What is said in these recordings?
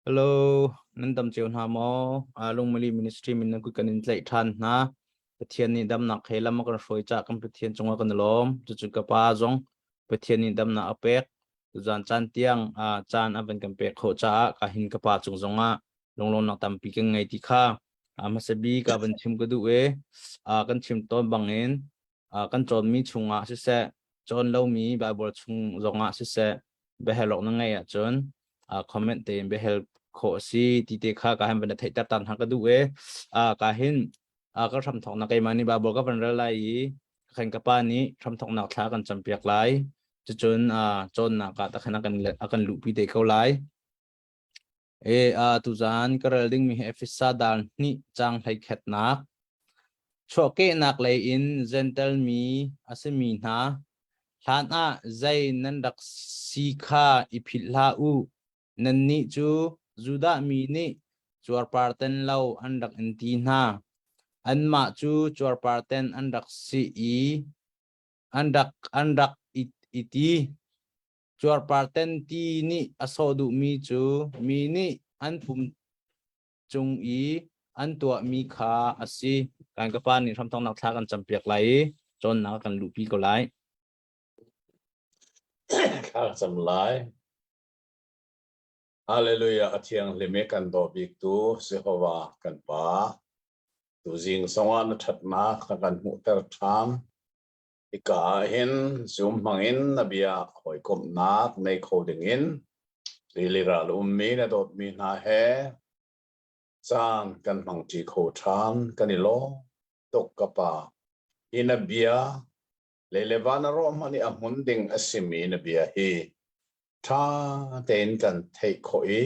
Hello, nan dam cio hna maw? Lungmali Ministry min nan kut kan in tlaih ṭhan hna. Pathian nih damnak he lam a kan hruai cah kan Pathian cungah kan i lawm. Cucu ka pa zong Pathian nih damnak a pek. Tuzan caan tiang caan a van kan pek khawh caah ka hin ka pa cung zongah lunglawmnak tampi kan ngei ti kha hmasa bik ka van chim ka duh i kan chim tawn bangin kan cawnmi chungah siseh, cawn lomi Bible chung zongah siseh, biahal awk na ngeih ahcun comment tein biahal khawh a si ti te kha ka hin van theihter tan hna ka duh e ka hin ka hramthawknak keimah nih Bible ka van rel lai i khan ka pa nih hramthawknak thla kan campiak lai cucun cawnnak ah takhan a kan a kan luhpi te ko lai E tuzaan ka rel dingmi hi Efesa dal hnih caang hleikhatnak. Chuahkehnak lei in Jentail mi a simi hna, hlan ah zei nan rak si kha i philh hlah u. Nannih cu Judah mi nih cuarparten lo an rak in ti hna. Anmah cu cuarparten an rak si i an rak an rak i, i ti. Cuarparten ti nih a sawh duhmi cu mi nih an pum cung i an tuahmi kha a si. Kan ka pa nih hramthawknak thla kan campiak lai i cawnnak a kan luhpi ko lai. Thla cam lai. Hallelujah a thianghlim i kan daw biktu Jehovah kan Pa. Tuzing zongah na ṭhatnak na kan hmuhter ṭhan. Hika ah hin Zoom hmangin na bia hawikomhnak nei kho dingin rili ral ummi na dawtmi hna he caan kan hmangṭi kho ṭhan. Kan i lawm tuk ka Pa. Hi na bia lei le van a rawh hmanh i a hmun ding a simi na bia hi ṭha tein kan theih khawh i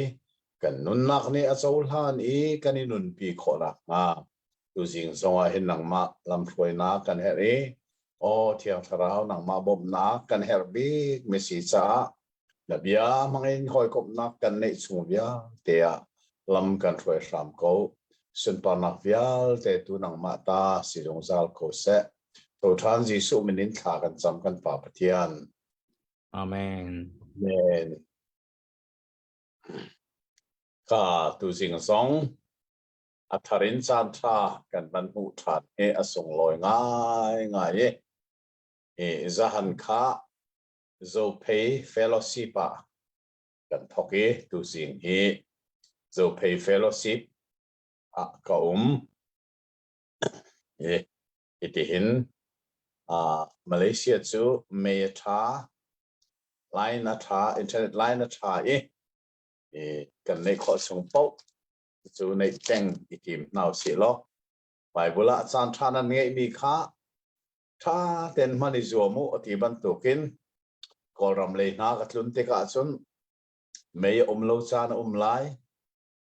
kan nunnak nih a cohlan i kan i nunpi khawh nakhnga tuzing zongah hin nangmah lamhruainak kan herh i aw Thiang Thlarau nangmah bawmhnak kan herh bik mi si caah na bia hmangin hawikomhnak kan neih chung vialte ah lam kan hruai hram ko sunparnak vialte tu nangmah ta si zungzal ko seh tho ṭhan Jesuh min in thla kan cam kan Pa Pathian Amen. Amen. Ka tuzing zong a thar in caan ṭha kan van hmuh ṭhan hi a sunglawi ngaingai i i zahan kha Zophei Fellowship ah kan thawk i tuzing hi Zophei Fellowship ah ka um. I hitihin uh, Malaysia cu mei a ṭha, line a ṭha, internet line a ṭha i, i kan neih khawh chung paoh cu neih peng i tim hna usih law Bible ah caan ṭha nan ngeihmi kha ṭha ten hman i zuam u a ti bantukin Kawlram lei hna ka tlun tikah cun mei a um lo caan a um lai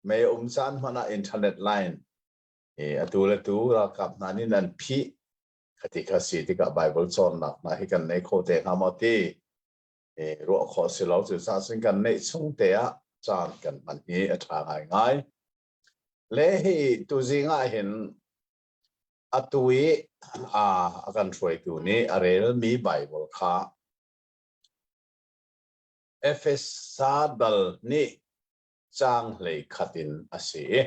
mei a um caan hmanh ah internet line i atu le tu ralkap hna nih nan phih khati kha si tikah Bible cawnnak hna hi kan nei kho te hnga maw ti i ruah khawh si lo cu caah cun kan neih chung te ah caan kan hman hi a ṭha ngaingai le hi tuzing ah hin atu i a kan hruaitu nih a relmi Bible kha Efesa dal nih caang hlei khat in a si i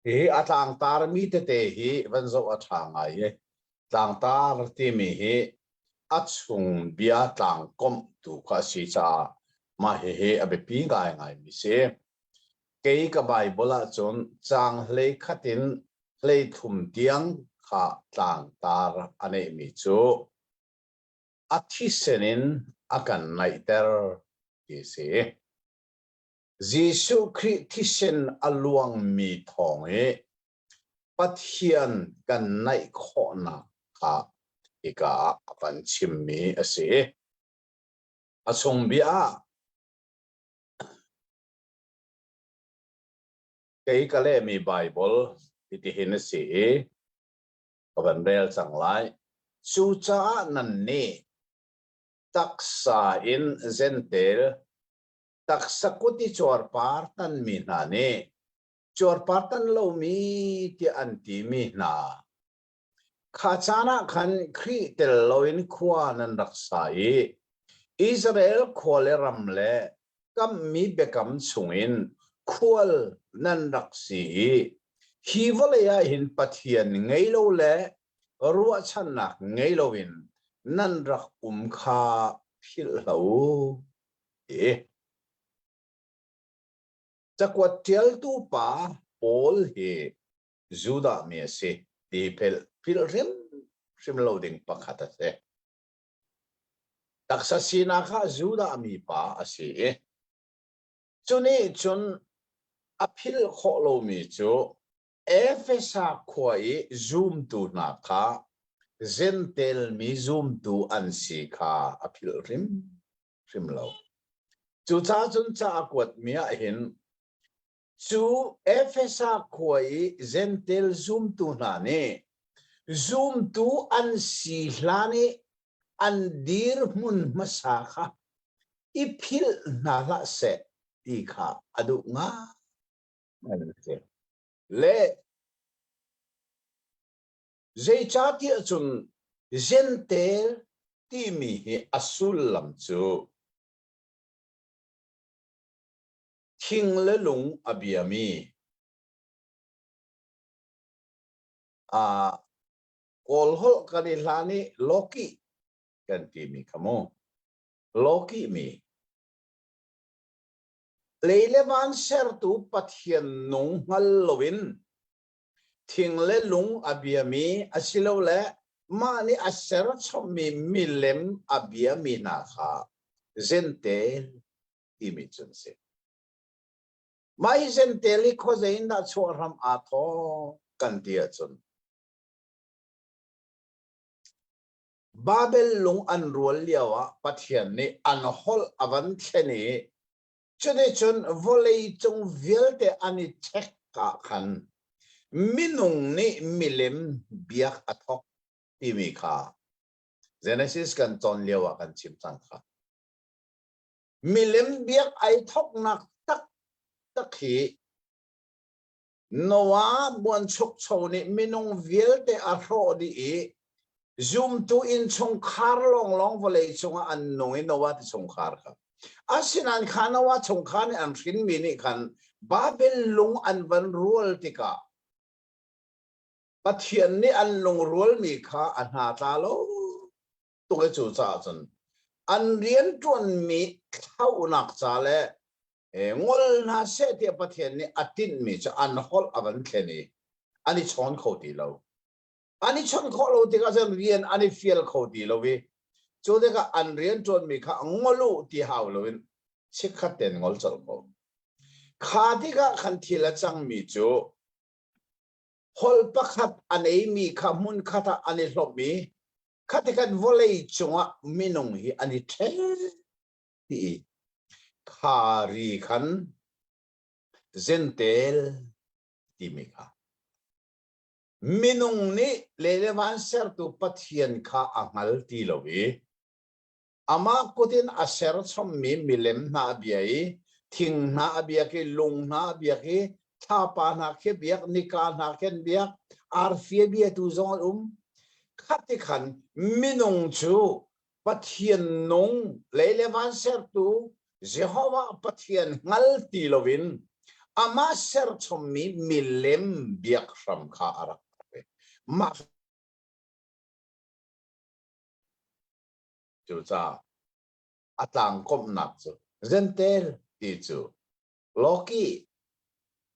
Hihi a tlangtarmi tete hi van zoh a ṭha ngai i tlangtar timi hi a chung bia tlangkomh tu kha a si caah mah hihi a biapi ngaingaimi si. Kei ka Baibal ahcun caang hlei khat in hlei thum tiang kha tlangtar a neihmi cu a thisen in a kan naihter ti a si. Jesuh Khrih thisen a luangmi thawng i Pathian kan naih khawhnak kha hika ah a van chimmi a si. A chung bia ah kei ka lehmi Baibal hitihin a si i ka van rel cang lai. Cucaah nannih taksa in Jentail taksa kut i cuarpar tanmi hna nih cuarpar tan lomi tiah an timi hna kha caan ah khan Khrih tel loin khua nan rak sa i Israel khua le ram le kammi biakam chungin khual nan rak si i hi vawlei ah hin Pathian ngei lo le ruahchannak ngei loin nan rak um kha philh hlah u ti. Cakuat ṭialtu pa Paul hi Judah mi a si ti philh hrimhrim lo ding pakhat a si. Taksa sinak ah Judah mi pa a si i cu nih cun a philh khawh lomi cu Efesa khua i zumtu hna kha Jentail mi zumtu an si kha a philh hrimhrim lo. Cucaah cun ca a kuatmi ah hin cu Efesa khua i Jentail zumtu hna nih zumtu an si hlan i an dirhmun hmasa kha i philh hna hlah seh ti kha a duh ngai. Le zeicahtiah cun Jentail timi hi a sullam cu thing le lung a biami Kawl holh kan i hlan i lawkih kan timi kha mu. Lawkih mi. Lei le van sertu Pathian nung hngal loin thing le lung a biami asilole mah nih a ser chommi milem a biami hna kha Jentail timi cu an si. Mah hi Jentail hi khuazei in dah chuah hram aa thawk kan ti ahcun Babel lung an rual lio ah Pathian nih an holh a van thlen i cuticun vawlei cung vialte an i ṭhek ah khan minung nih milem biak a thawk timi kha Genesis kan cawn lio ah kan chim cang kha. Milem biak ai thawknak taktak hi Noah buanchukcho nih minung vialte a hrawh dih i zumtu innchungkhar lawnglawng vawlei cungah an nung i Noah ti chungkhar kha. Asinain kha Noah chungkhar nih an hrinmi nih khan Babel lung an van rual tikah Pathian nih an lungrualmi kha a hna tla lo tuk i cucaah cun an rianṭuanmi thlauhnak ca le ngol hna seh tiah Pathian nih a tinhmi cu an holh a van thlen i an i chawn kho ti lo. An i chawnh khawh lo tikah cun rian an i fial kho ti lo i cu tikah an rianṭuanmi kha ngol u ti hau loin chikkhat tein ngol colh ko. Kha tikah khan thil a cangmi cu holh pakhat a neimi kha hmunkhat ah an i hlawmh i khatikhat vawlei cungah minung hi an i ṭhen ti i kha ri khan Jentail timi kha minung nih le le van sertu Pathian kha a hngal ti lo i amah kut in a ser chommi milem hna a bia i thing hna a biak i lung hna a biak i thlapa hna khi biak nika hna khin biak arfi a biatu zong an um khati khan minung cu Pathian nung lei le van sertu Jehovah Pathian hngal ti loin amah serchommi milem biak hram kha a rak mah cucaah a tlangkomhnak cu Jentail ti cu Loki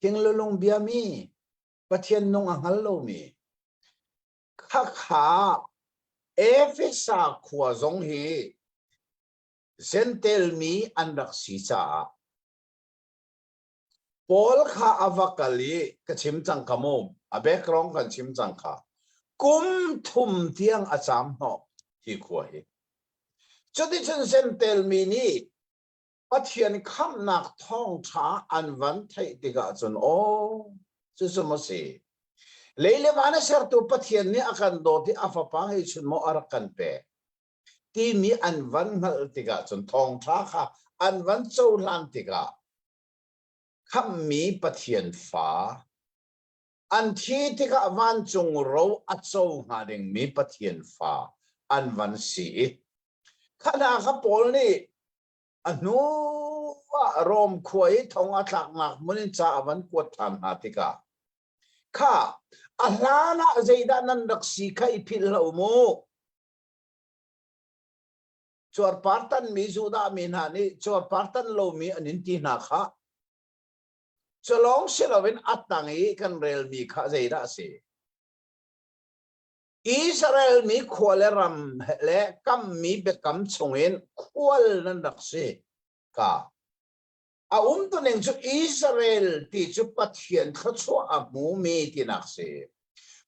thinglulung biami Pathian nung a hngal lomi Khakha Efesa khua zong hi Jentail mi an rak si caah Paul kha a va kal i ka chim cang ka mu a background kan chim cang kha kum thum tiang a caam hnawh hi khua hi cuticun Jentail mi nih Pathian khamhnak thawngṭha an van theih tikah cun aw cucu maw si lei le van a sertu Pathian nih a kan dawt i a fapa ngeihchun maw a rak kan pek timi an van hngalh tikah cun thawngṭha kha an van cohlan tikah khamhmi Pathian fa an thi tikah vancung ro a co hnga dingmi Pathian fa an van si i kha hna kha Paul nih a hnu ah. khua Rom khua i thong a tlaknak hmun in ca a van kuat ṭhan hna tikah kha a hlan ah zeidah nan rak si kha i philh hlah u mu. Cuarpar tanmi Judah mi hna nih cuarpar tan lomi an in ti hna kha. Cu lawng si loin a tang i kan relmi kha zeidah a si? Israel mi khua le ram le kammi biakam chungin khual nan rak si ka. A umtuning cu Israel ti cu Pathian thluachuah a hmumi tinak si.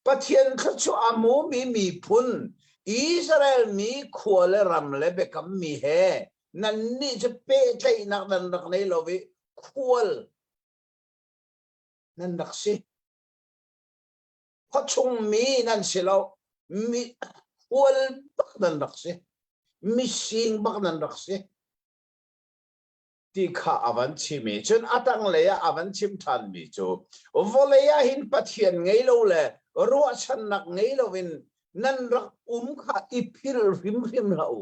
Pathian thluachuah a hmumi miphun Israel mi khua le ram le biakammi he nannih cu pehtlaihnak nan rak nei lo i khual nan rak si. Khuachung mi nan si lo. Mi khual bak nan rak si. Mising bak nan rak si. Ti kha a van chim i cun a tanglei ah a van chim ṭhanmi cu vawlei ah hin Pathian ngei lo le ruahchannak ngei loin nan rak um kha i philh hrimhrim hlah u.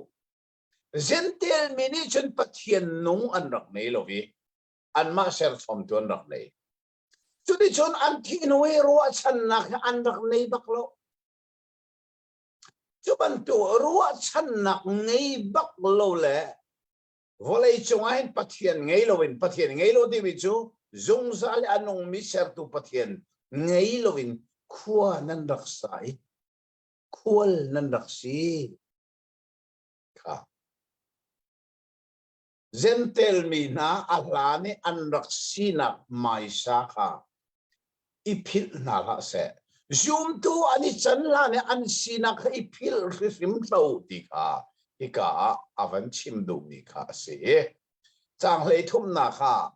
Gentel mi nih cun Pathian nung an rak nei lo i anmah serchomtu an rak nei. Cuticun an thih hnu i ruahchannak hi an rak nei bak lo. Cu bantuk ruahchannak ngei bak lo le vawlei cungah hin Pathian ngei loin Pathian ngei lo timi cu zungzal i a nungmi sertu Pathian ngei loin khua nan rak sa i khual nan rak si kha Gentel mi hna a hlan i an rak sinak hmaisa kha i philh hna hlah seh. Zumtu an i can hlan i an sinak kha i philh hrimhrim hlah u ti kha hika ah a van chim duhmi kha a si. Caang hleithumnak ah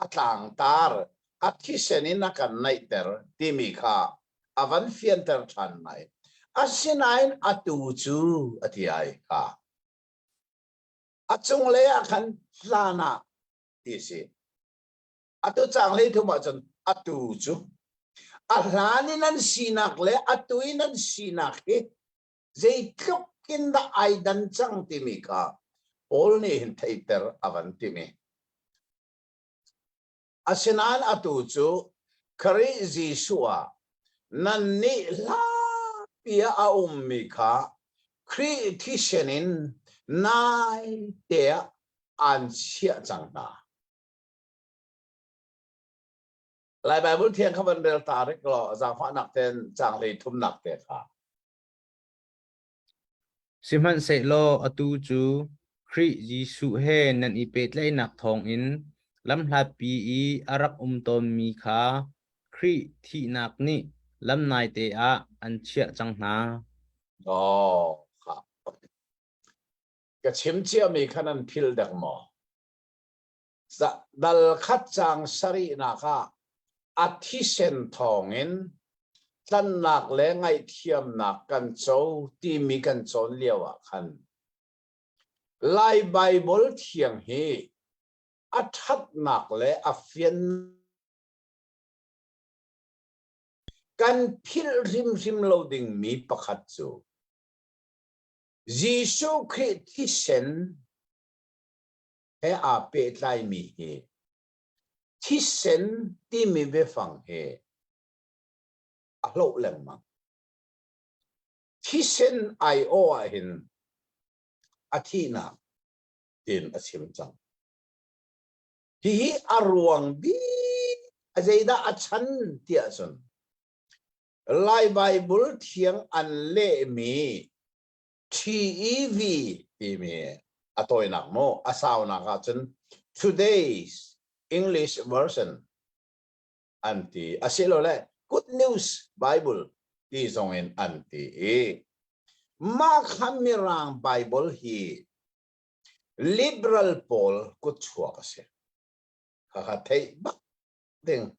a tlangtar a thisen in a kan naihter timi kha a van fianter ṭhan lai. Asinain atu cu a ti ai kha. A cunglei ah khan hlan ah ti a si. Atu caang hleithum ahcun atu cu a hlan in an sinak le atu in an sinak hi zeitluk in dah ai dan cang timi kha Paul nih hin theihter a van timi. Asinain atu cu Khrih Jesuh ah nannih hlapi ah a ummi kha Khrih thisen in naite ah aan chiah cang hna. Lai Baibal thiang kha van rel ta rik law zaangfahnak ten caang hlei thumnak te kha. Sihmanhsehlaw atu cu Khrih Jesuh he nan i pehtlaihnak thawngin lamhlatpi i a rak um tawnmi kha Khrih thihnak nih lam naite ah an chiah cang hna. Oh, kha. Ka chim ciami kha nan philh dek maw? Dal khat caang sarihnak ah a thisen thawngin tlanhnak le ngaihthiamnak kan co timi kan cawn lio ah khan Lai Baibal thiang hi a ṭhatnak le a fian kan philh hrimhrim lo dingmi pakhat cu Jesuh Khrih thisen he aa pehtlaimi hi thisen timi biafang hi a hloh lengmang. Thisen aiawh ah hin a thihnak tiin a chim cang. Hihi a ruang bik a zeidah a chan tiah cun Lai Baibal thiang an lehmi TEV timi a tawinak mu a saunak ahcun Today's English Version an ti asilole Good News Bible ti zong in an ti i mah kha Mirang Bible hi liberal pawl kutchuak a si. Khakha theih bak ding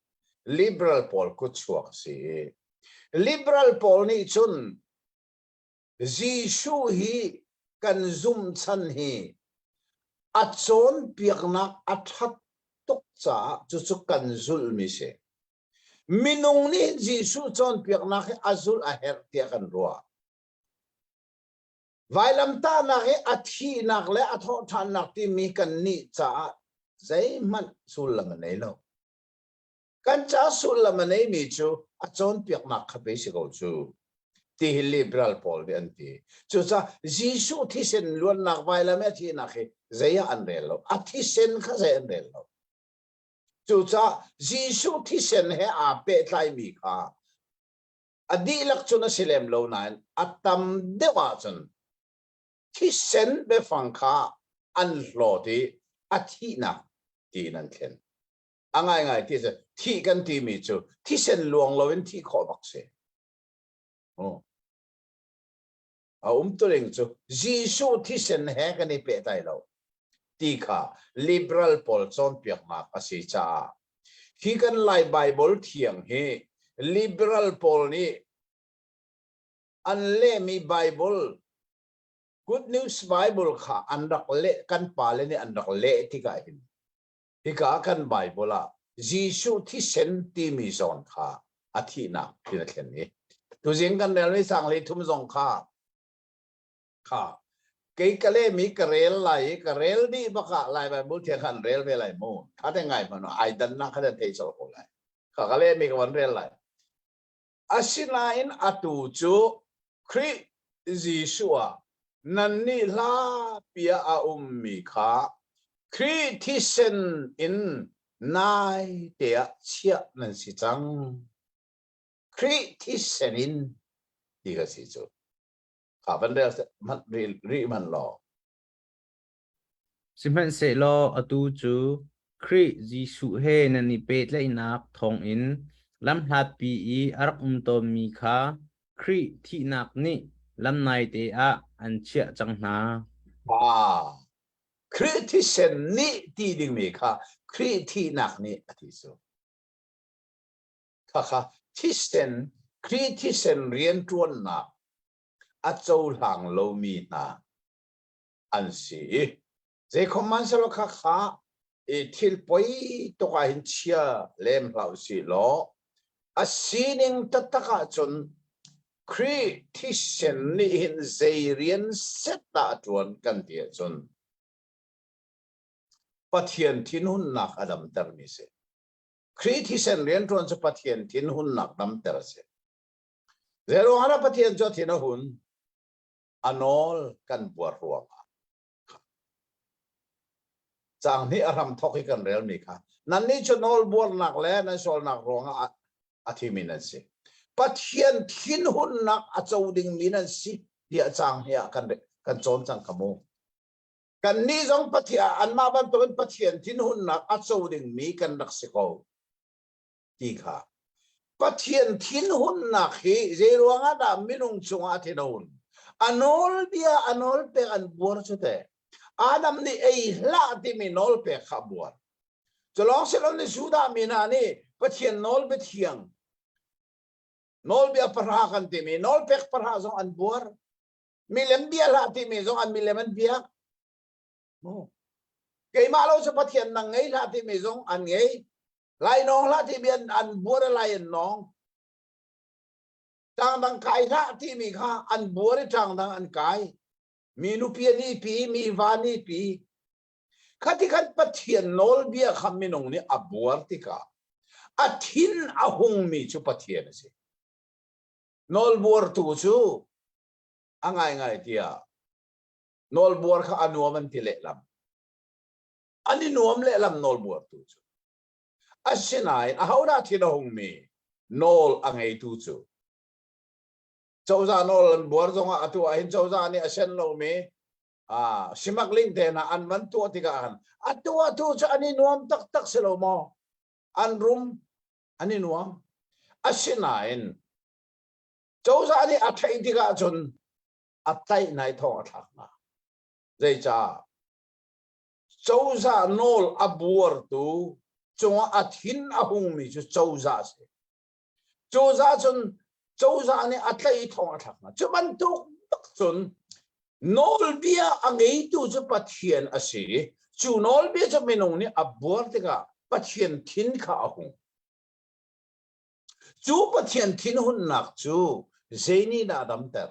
liberal pawl kutchuak a si i liberal pawl nih cun Jesuh hi kan zumh chan hi a cawnpiaknak a ṭhat tuk caah cucu kan zulhmi si. Minung nih Jesuh cawnpiaknak hi a zulh a herh tiah kan ruah. Vailamtahnak hi a thihnak le a thawhṭhannak timi kannih caah. Zeihmanh sullam a nei lo. Kan ca sullam a neimi cu a cawnpiaknak kha pei si ko cu ti hi liberal pawl nih an ti. Cucaah Jesuh thisen luannak vailam i a thihnak hi zei ah an rel lo. A thisen kha zei an rel lo. Cucaah Jesuh thisen he aa pehtlaimi kha a dihlak cun a si lem lo nain a tam deuh ahcun thisen biafang kha an hlawt i a thihnak tiin an thlen. A ngaingai ti cu thih kan timi cu thisen luang loin thih khawh bak si. Oh. A umtuning cu Jesuh thisen he kan i pehtlai lo ti kha liberal pawl cawnpiaknak a si caah hi kan Lai Bible thiang hi liberal pawl nih an lehmi Bible Good News Bible kha an rak leh kan pale nih an rak leh tikah hin hika kan Bible ah Jesuh thisen timi zawn kha a thihnak in a thlen i tuzing kan relmi sang le thum zong kha kha kei ka lehmi ka rel lai i ka rel dih bak ah Lai Bible thiang kha an rel ve lai mu tha te ngai hmanh ai dannak kha nan thei colh ko lai kha ka lehmi ka van rel lai Asinain atu cu Khrih Jesuh ah nannih hlapi ah a ummi kha Khrih thisen in naite ah chiah nan si cang. Khrih thisen in ti ka si cu. Kha van rel rih hmanh law. Sihmanhsehlaw atu cu Khrih Jesuh he nan i pehtlaihnak thawngin lamhlatpi i a rak um tawnmi kha Khrih thihnak nih lam naite ah an chiah cang hna. Ah, Khrih thisen nih ti dingmi kha Khrih thihnak nih a ti cu. Khakha thisen, Khrih thisen rianṭuannak a cohlang lomi hna an si i zeikhom hmanhsehlaw khakha i thil poi tuk ah hin chia lem hlah usih law a sining taktak ahcun Khrih thisen nih hin zei rian set dah a ṭuan kan ti ahcun Pathian thinhunnak a damtermi si. Khrih thisen rianṭuan cu Pathian thinhunnak damter a si. Zeiruang ah Pathian cu a thin a hun? A nawl kan buar ruangah caang hnih a hram thawk i kan relmi kha nannih cu nawl buarnak le nan sualnak ruangah a thimi nan si Pathian thinhunnak a co dingmi nan si tiah caang hnih ah kan kan cawn cang ka mu kannih zong Pathian anmah bantukin Pathian thinhunnak a co dingmi kan rak si ko ti kha Pathian thinhunnak hi zei ruangah dah minung cungah a thin a hun? A nawlbia a nawlpek an buar cu teh. Adam nih ei hlah timi nawlpek kha a buar. Culawng siloin Judah mi hna nih Pathian nawlbia thiang nawlbia pahra kan timi nawlpek pahra zong an buar. Milem bia hlah timi zong an milem an biak. Keimah lo cu Pathian nang ngei hlah timi zong an ngei. Lainawng hlah timi an, an buar i lai an nawng. Ṭangdang kai hlah timi kha an buar i ṭangdang an kai. Mi nupi an ipi, mi va an ipi. Khati khan Pathian nawlbia kha minung nih a buar tikah a thin a hungmi cu Pathian a si. Nawlbuartu cu a ngaingai tiah nawlbuar kha a nuam an ti lehlam. An i nuam lehlam nawlbuartu cu. Asinain ahodah thin a hungmi nawl a ngeitu cu cozah nawl an buar zongah atu ah hin cozah nih a sen lomi simakling te hna an van tuah tikah khan a tuahtu cu an i nuam taktak si lo maw? An rum an i nuam. Asinain cozah nih a theih tikah cun a tlaih nai thong a thlak hna. Zeicah? Cozah nawl a buartu cungah a thin a hungmi cu cozah a si. Cozah cun cozah nih a tlaih i thong a thlak hna. Cu bantuk bak cun nawlbia a ngeitu cu Pathian a si i cu nawlbia cu minung nih a buar tikah Pathian thin kha a hung. Cu Pathian thinhunnak cu zei nih dah a damter?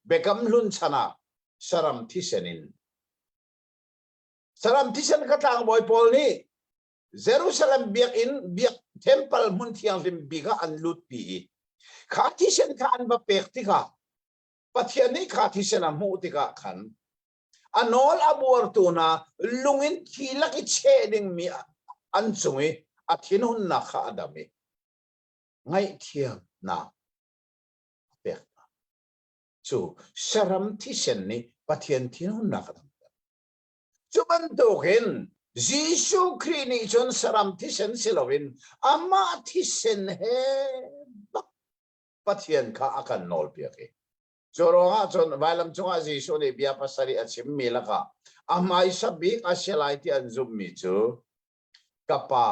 Biakam Hlun chan ah saram thisen in. Saram thisen kha tlangbawi pawl nih Jerusalem biakinn biak temple hmun thianghlim bik ah an lutpi i kha thisen kha an va pek tikah Pathian nih kha thisen a hmuh tikah khan a nawl a buartu hna lung in thi lak i cheh dingmi an cung i a thinhunnak kha a dam i ngaihthiamnak a pek hna. Cu saram thisen nih Pathian thinhunnak a damter. Cu bantukin Jesuh Khrih nih cun saram thisen si loin amah thisen he bak Pathian kha a kan nawlpiak i cu ruangah cun vailam cungah Jesuh nih bia pasarih a chimmi lakah a hmaisa bik a si lai ti an zumhmi cu ka pa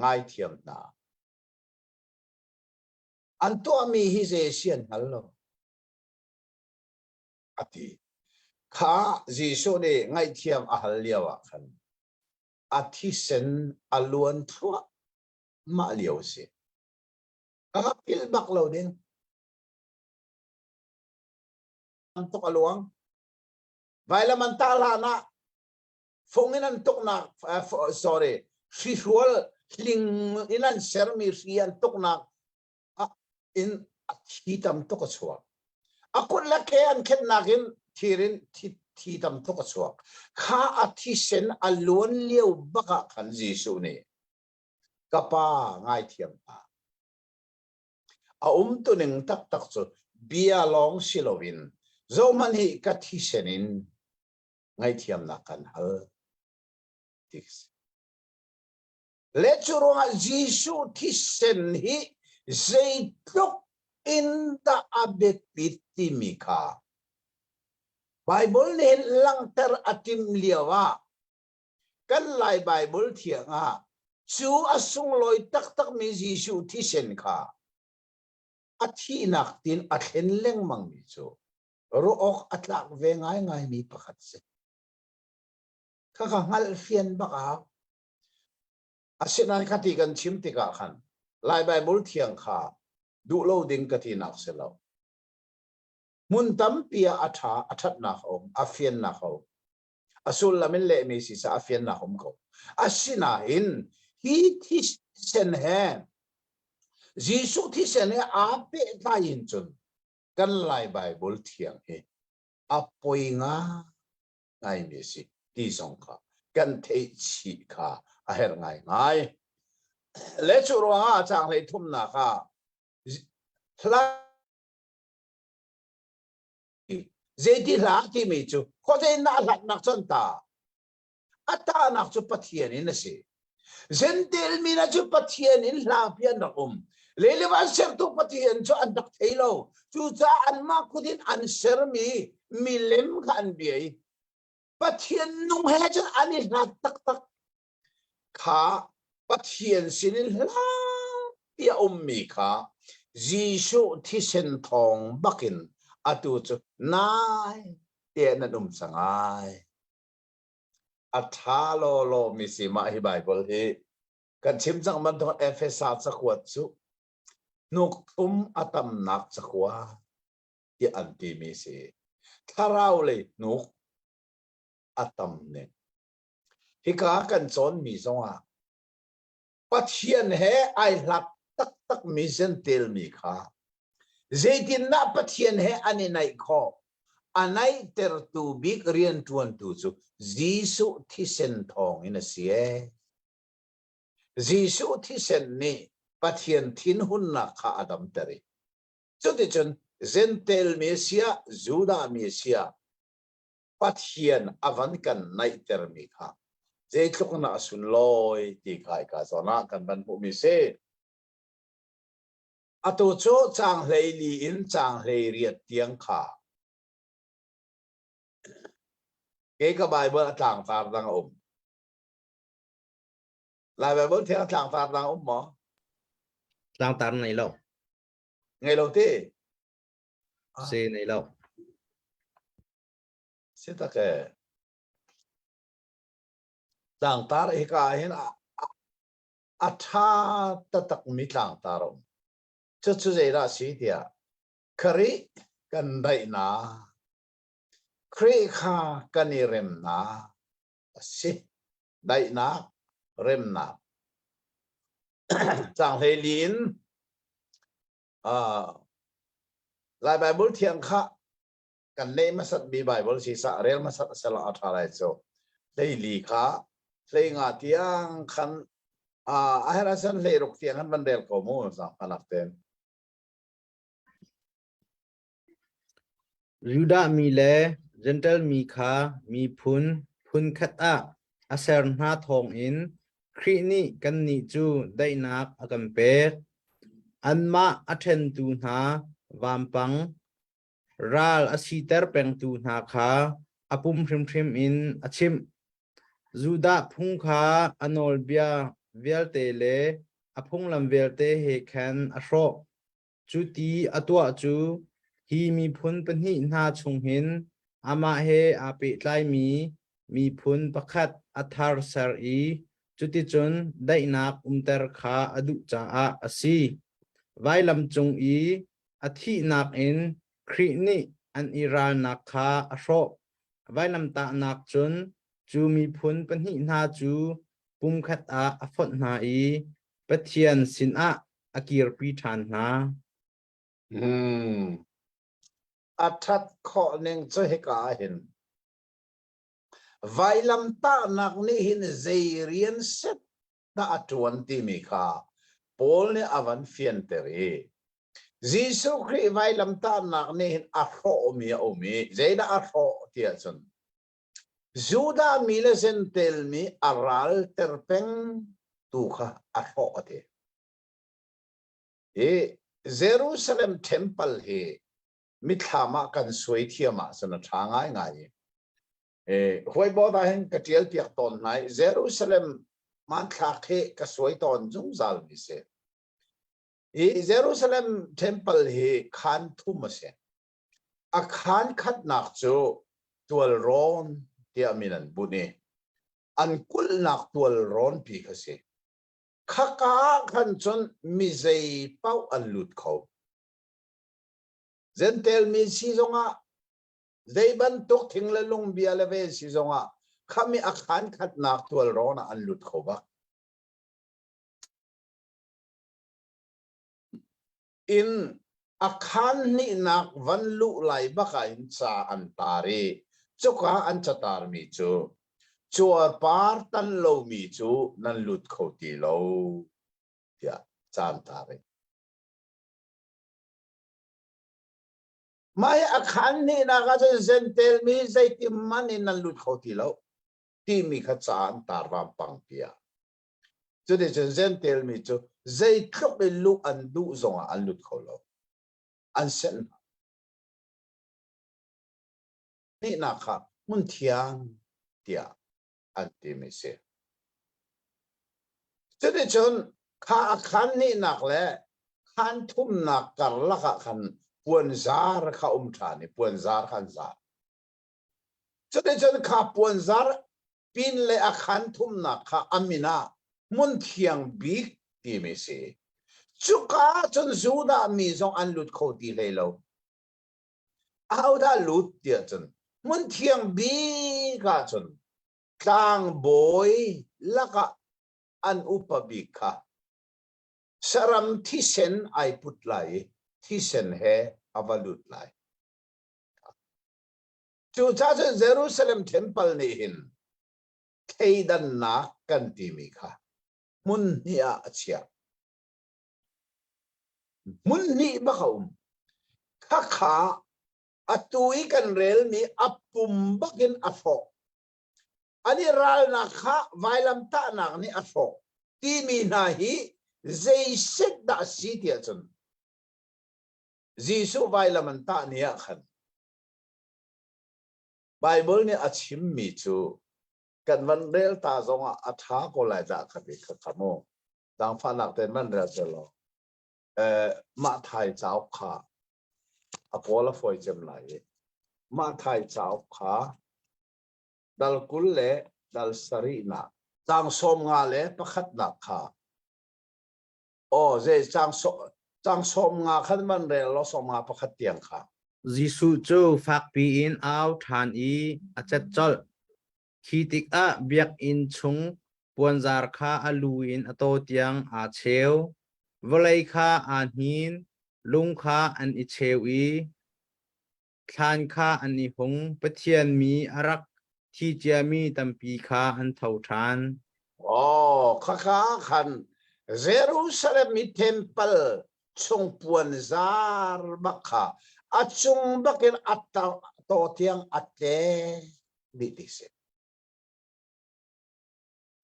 ngaithiam hna an tuahmi hi zei si an hngal lo a ti kha Jesuh nih ngaihthiam a hal lio ah khan a thisen a luan thluahmah lio a si a rak philh bak lo ding an tuk a luang vailam an tah hlan ah fung in an tuknak sorry hrihrual hling in an sermi hri an tuknak in a thi tam tuk a chuak a kut le ke an khennak in thir in thi, thi tam tuk a chuak kha a thisen a luan lio bak ah khan Jesuh nih ka pa ngaithiam hna a umtuning taktak cu bia lawng si loin zohhmanh hi ka thisen in ngaihthiamnak kan hal ti si. Le cu ruangah Jesuh thisen hi zeitluk in dah a biapit timi kha Bible nih langhter a timh lio ah kan Lai Bible thiang ah cu a sunglawi taktakmi Jesuh thisen kha a thihnak tin a thlen lengmangmi cu ruah awk a tlak ve ngaingaimi pakhat si. Khakha hngalhfian bak a hau. Asinain khati kan chim tikah khan Lai Bible thiang kha duh lo ding ka tinak si lo. Hmun tampi ah a ṭha, a ṭhatnak a um, a fiannak a um. A sullam in lehmi si caah a fiannak um ko. Asinain hi thisen he Jesuh thisen he aa pehtlai in cun kan Lai Bible thiang hi a poi ngaingaimi a si ti zong kha kan theih chih kha a herh ngaingai. Le cu ruangah caang hlei thumnak ah hla Zeiti hla timi cu khuazei na hlatnak cun ta a tahnak cu Pathian in a si. Zentel mi na cu Pathian in hlangpi an rak um. Lele van sertu Pathian cu an rak thei lo. Cucaah anmah kut in an sermi milem kha an bia i Pathian nung he cun an i hlat taktak. Kha Pathian sinin hlapi a ummi kha Jesuh thisen thawng bakin atu cu nai te nan um cang ai. A ṭha lawlaw mi si mah hi Baibal hi kan chim cang bantuk Efesa cakuat cu hnuk thum a tamnak cakuat tiah an timi si. Thlarau lei hnuk a tam ning. Hika kan cawnmi zongah Pathian he ai hlat taktakmi zentelmi kha zeitindah Pathian he an i naih khawh? A naihtertu bik rianṭuantu cu Jesuh thisen thawngin a si ee. Jesuh thisen nih Pathian thinhunnak kha a damter i cuticun Zentel mi a si ah Judah mi a si ah Pathian a van kan naihtermi kha zeitluk na a sunlawi ti kha hika zawn ah kan van hmuhmi si. Atu cu caang 14 in caang 18 tiang kha kei ka Bible a tlangtar dang a um. Lai Bible thiang a tlangtar dang a um maw? Tlangtar nei lo. Ngei lo ti? Si nei lo. Si tak e. Tlangtar hika ah hin a ṭha taktakmi tlangtar a um. Cucu zeidah a si tiah Khrih kan daihnak, Khrih kha kan i remnak. a si. Daihnak, remnak. Caang 14 in uh, Lai Bible thiang kha kan nei hmasat mi Bible si sa rel hmasat sela a ṭha lai cu. 14 kha 15 tiang khan a her asan 16 tiang khan van rel ko mu zangfanak ten. Judah mi le Jentail mi kha miphun phunkhat ah a ser hna thawngin Khrih nih kannih cu daihnak a kan pek. Anmah a ṭhentu hna vampang, ral a siter pengtu hna kha a pum hrimhrim in a chimh. Judah phung kha a nawlbia vialte le a phunglam vialte he khan a hrawh. Cu ti a tuah cu hi miphun pahnih hna chung hin amah he aa pehtlaimi miphun pakhat a thar ser i cuticun daihnak umter kha a duh caah a si. Vailam cung i a thihnak in Khrih nih an i ralnak kha a hrawh. Vailamtahnak cun cu miphun pahnih hna cu pumkhat ah a fonh hna i Pathian sinah a kirpi ṭhan hna. Hmm. A ṭhat khawh ning cu hika ah hin vailamtahnak nih hin zei rian set dah a ṭuan timi kha Paul nih a van fianter i Jesuh Khrih vailamtahnak nih hin a hrawhmi a um i zeidah a hrawh ti ahcun Judah mi le Jentail mi a ralter peng tu kha a hrawh a ti. Hi Jerusalem temple hi mithlam ah kan suai thiam ahcun a ṭha ngaingai i huaibawt ah hin ka ṭial piak tawn hna i Jerusalem hmanthlak hi ka suai tawn zungzal mi si. Hi Jerusalem temple hi khaan thum a si. A khaan khatnak cu tualrawn tiah min an bunh i an kulhnak tualrawn pi kha si. Khaka ah khan cun mi zei paoh an lut kho. Jentail mi si zongah zei bantuk thing le lung bia le ve si zongah khami a khaan khatnak tualrawn ah an lut kho bak. In a khaan hnihnak van luh lai bak ah in ca an tar i cuka an catarmi cu cuarpar tan lomi cu nan lut kho ti lo tiah ca an tar i mah hi a khaan hnihnak ahcun Jentail mi zeitin man in nan lut kho ti lo timi kha ca an tar vampang piah. Cuticun Jentail mi cu zeitluk in luh an duh zongah an lut kho lo. An senh hna. Hnihnak kha hmun thiang tiah an timi si. Cuticun kha a khaan hnihnak le khaan thumnak karlak ah khan puanzar kha um ṭhan i puanzar kha an zar. Cuticun kha puanzar pin le a khan thumnak kha a min ah hmun thiang bik timi si. Cuka ahcun Judah mi zong an lut kho ti hlei lo. Ahodah lut tiah cun hmun thiang bik ahcun tlangbawi lakah an upa bik kha saram thisen ai put lai i thisen he a va lut lai. Cucaah cun Jerusalem temple nih hin thleidannak kan timi kha hmun hnih ah a chiah. Hmun hnih bak a um. Khakha atu i kan relmi a pum bakin a hrawh. An i ralnak kha vailamtahnak nih a hrawh timi hna hi zei set dah a si tiah cun Jesuh vailam an tah ni ah khan Baibal nih a chimmi cu kan van rel ta zongah a ṭha ko lai dah ka ti kha kha mu. Zaangfahnak tein van rel te law. Eh, mah thai cauk kha a kawl a fawi cem lai i mah thai cauk kha dal 20 le dal sarihnak caang 51nak kha Aw zei caang caang 50 khan van rel law 51 tiang kha. Jesuh cu fakpi in au ṭhan i a cet colh. Khi tikah biakinn chung puanzar kha a lu in a taw tiang aa cheu. Vawlei kha aa hnin, lung kha an i cheu i thlan kha an i hung. Pathian mi a rak thi ciami tampi kha an tho ṭhan. Oh, khakha khan Jerusalem i temple chung puanzar bak kha a cung bakin a taw tiang a tle dih ti si.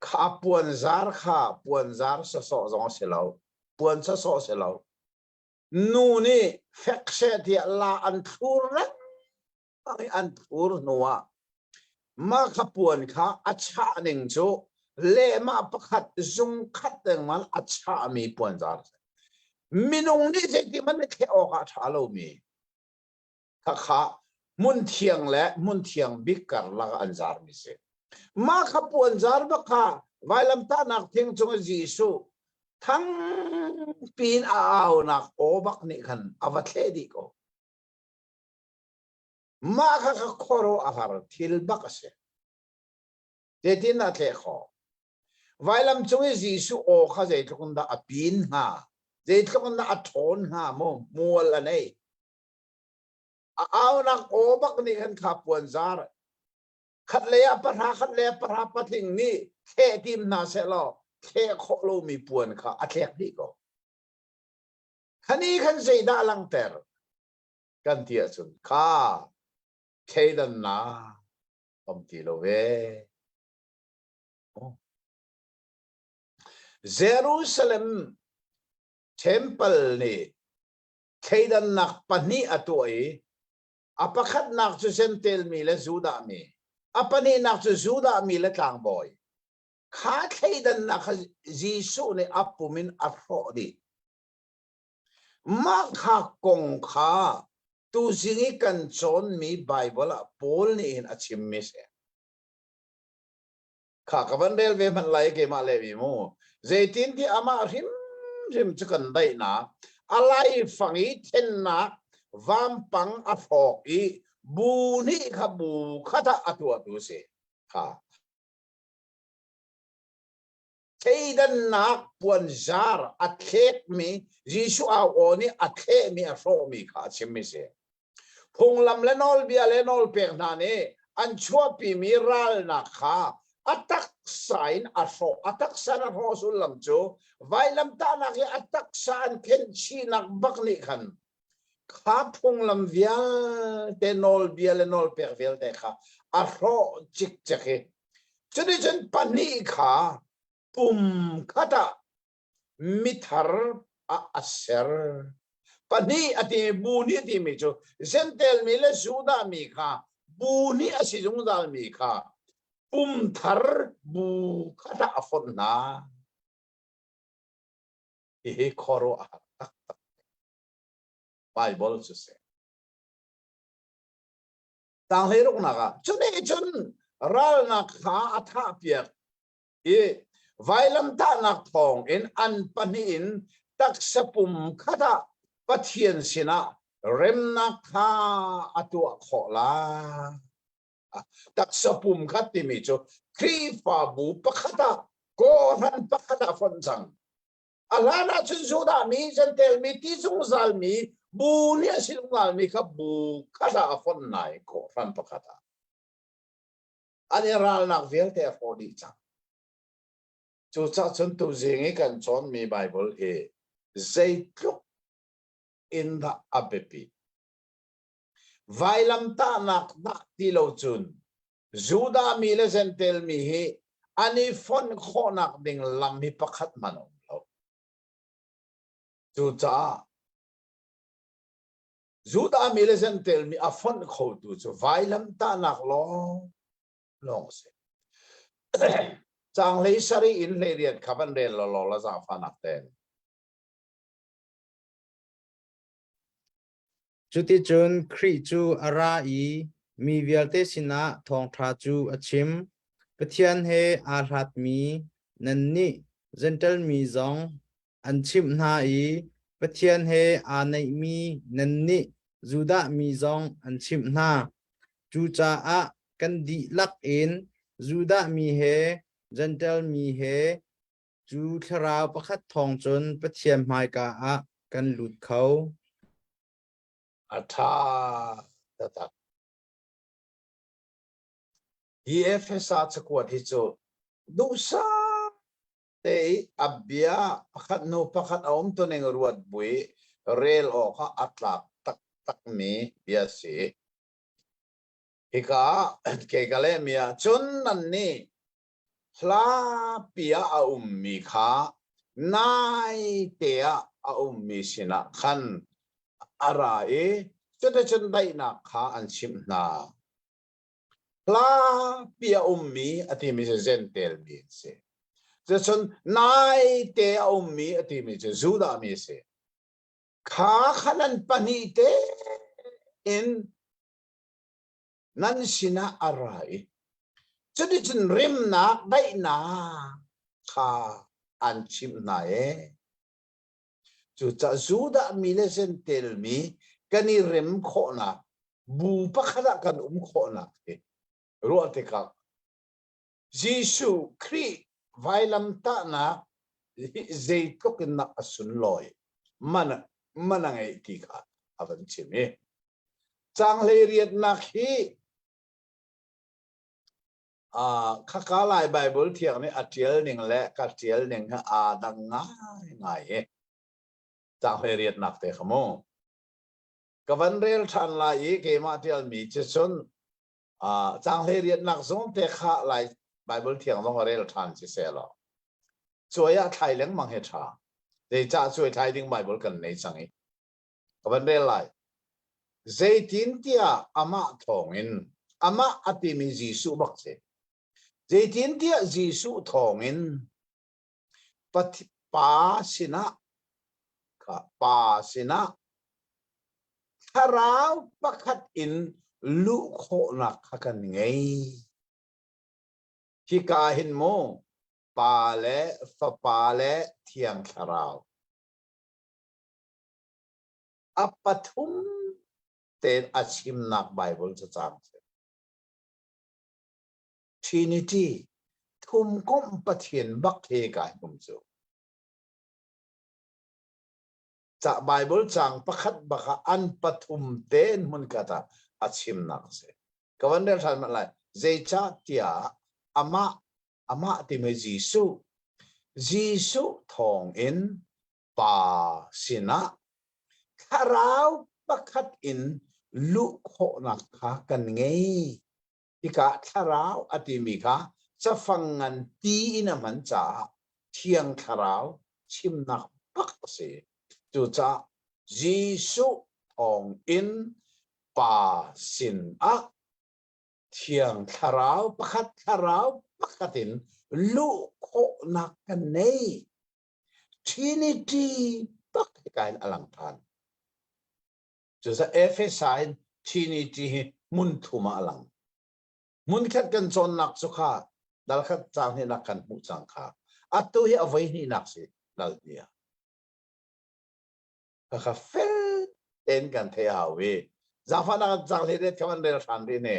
Kha puanzar kha puanzar sawsawh zong a si lo. Puan sawsawh si lo. Nu nih fek seh tiah la an thlur lengmang i an thlur hnu ah mah kha puan kha a chah ning cu lehmah pakhat zung khat lengmang a chahmi puanzar a si. Minung nih zeiti hmanh nih thleh awk ah a ṭha lomi khakha hmunthiang le hmunthiang bik karlak ah an zarmi si. Mah kha puanzar bak kha vailamtahnak thing cung i Jesuh thangpi in a aunak aw bak nih khan a va thleh dih ko. Mah kha kha khuaruah a har thil bak a si. Zeitin a thleh khawh? Vailam cung i Jesuh aw kha zeitluk in dah a pin hnga? Zeitluk in dah a ṭhawn hnga maw? Mual a nei. A aunak aw bak nih khan kha puanzar khatlei ah pahra khatlei ah pahra patling nih thleh tim hna seh law thleh khawh lomi puan kha a thlek dih ko. Khani khan zeidah langhter kan ti ahcun kha thleidannak um ti lo ve. Jerusalem temple nih thleidannak pahnih a tuah i a pakhatnak cu Jentail mi le Judah mi, a pahnihnak cu Judah mi le tlangbawi. Kha thleidannak kha Jesuh nih a pum in a hrawh dih. Mah kha kong kha tuzing i kan cawnmi Baibal ah Paul nih hin a chimmi a si. Kha ka van rel ve hmanh lai keimah le mi mu. Zeitintiah amah hrimhrim cu kan daihnak, a laifang i thennak vampang a hrawk i bu nih kha bu khat ah a tuahtu a si. Kha thleidannak puanzar a thlekmi Jesuh au aw nih a thlehmi a hrawhmi kha a chimmi si. Phunglam le nawlbia le nawlpek hna nih an chuahpimi ralnak kha a taksa in a hrawh. A taksa in a hrawh sullam cu vailamtahnak i a taksa an khenhchihnak bak nih khan kha phunglam vialte nawlbia le nawlpek vialte kha a hrawh cikcek i cuticun pahnih kha pum khat ah mithar ah a ser. Pahnih a ti bu nih a timi cu Jentail mi le Judah mi kha bu nih a si zungzal mi kha pum thar bu khat ah a fonh hna. Hihi khuaruah a har taktak. Bible cu si. Tang hleiruknak ah cuni cun ralnak kha a thah piak i vailamtahnak thawng in an pahnih in taksa pum khat ah Pathian sinah remnak kha a tuah khawh lai. Taksa pum khat timi cu Khrihfabu pakhat ah kawhhran pakhat ah fonh cang. A hlan ah cun Judah mi, Jentail mi, ti zungzal mi, bu nih a si zungzal mi kha bu khat ah a fonh nai kawhhran pakhat ah. An i ralnak vialte a hrawh dih cang. Cucaah cun tuzing i kan cawnmi Baibal hi zeitluk in dah a biapit. Vailamtahnak dah ti lo cun Judah mi le Jentail mi hi an i fonh khawhnak ding lam hi pakhat hmanh a um lo. Cucaah Judah mi le Jentail mi a fonh khotu cu vailamtahnak lawng lawng a si. Caang hlei sarih in hlei riat kha van rel law law la zaangfahnak tein. Cuticun Khrih cu a ra i mi vialte sinah thawngṭha cu a chim. Pathian he aa hlatmi nannih Jentail mi zong an chimh hna i Pathian he aa naihmi nannih Judah mi zong an chimh hna. Cucaah kan dihlak in Judah mi he Jentail mi he cu thlarau pakhat thawng cun Pathian hmaika ah kan lut kho. A ṭha taktak. Hi Efesa cakuat hi cu duhsah te i a bia pakhat hnu pakhat a um tuning ruat bui rel awk ah a tlak taktakmi bia a si. Hika ah kei ka lehmi ah cun nannih hlapi ah a ummi kha naite ah a ummi sinah khan a ra i cuticun daihnak kha an chimh hna. Hlapi a ummi a timi cu Jentail mi an si. Cucun naite a ummi a timi cu Judah mi a si. Kha kha nan pahnih tein nan sinah a ra i cuticun rimnak daihnak kha an chimh hna e. Cucaah Judah mi le Jentail mi kan i rem khawhnak bu pakhat ah kan um khawhnak hi ruah tikah Jesuh Khrih vailamtahnak hi zeitluk in dah a sunlawi man man a ngeih ti kha a van chim i Caanghlei riatnak hi khaka Lai Baibal thiang nih a ṭial ning le ka ṭial ning hi aa dang ngaingai i caanghlei riatnak te kha mu. Ka van rel ṭhan lai i keimah ṭialmi cu cun caanghlei riatnak zong te kha Lai Baibal thiang zong a rel ṭhan si seh law cuai ah thlai lengmang hi ṭha. Zeicah cuai thlai ding Baibal kan nei cang i Ka van rel lai. Zeitintiah amah thawngin, amah a timi Jesuh bak si. Zeitintiah Jesuh thawngin Pa sinah Pa sinah thlarau pakhat in luh khawhnak kha kan ngei. Hika hin mu Pa le Fapa le Thiang Thlarau A pathum tein a chimnak Baibal cacang si. Trinity, thumkomh Pathian bak he kai hum cu. Ca Baibal cang pakhat bak ah an pathum tein hmunkhat ah a chimnak a si. Ka van rel ṭhan hmanh lai. Zeicah tiah amah amah timi Jesuh Jesuh thawng in Pa sinah thlarau pakhat in luh khawhnak kha kan ngei. Hika thlarau a timi kha cafang ngan ti in a hman caah Thiang Thlarau chimnak bak a si. Cucaah Jesuh thawng in Pa sinah Thiang Thlarau pakhat thlarau pakhat in luh khawhnak kan nei. Trinity bak hika in a lang ṭhan. Cucaah Efesa in Trinity hi hmun thum ah a lang. Hmunkhat kan cawnnak cu kha dalkhat caang hnihnak kan hmuh cang kha. Atu hi a voi hnihnak si dal hnih ah. Khakha fel tein kan thei a hau i zaangfahnak caang hlei det kha van rel hran rih ne.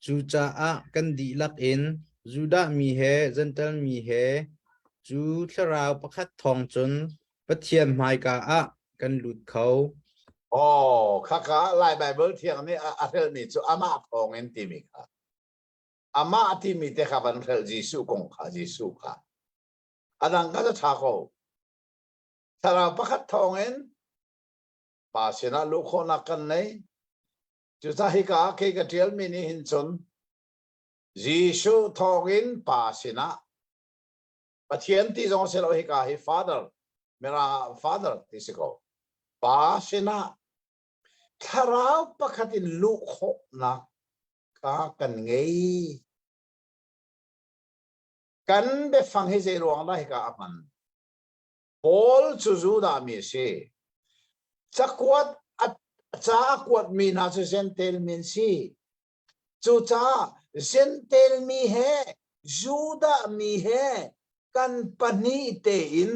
Cucaah kan dihlak in Judah mi he Jentail mi he cu thlarau pakhat thawng cun Pathian hmaika ah kan lut kho. Aw, khaka Lai Baibal Thiang nih a hrelhmi cu amah thawngin timi kha. Amah timi te kha van hrelh Jesuh kong kha, Jesuh kha. A dang kha cu ṭha ko. Thlarau pakhat thawngin Pa sinah luh khawhnak kan nei. Cucaah hika ah kei ka ṭialmi nih hin cun Jesuh thawngin Pa sinah Pathian ti zong si lo hika hi Father Mirang ah Father ti si ko. Pa sinah thlarau pakhat in luh khawhnak kha kan ngei. Kan biafang hi zei ruang dah hika a hman? Paul cu Judah mi a si. Cakuat a ca a kuatmi hna cu Jentail mi an si. Cucaah Jentail mi he Judah mi he kan pahnih tein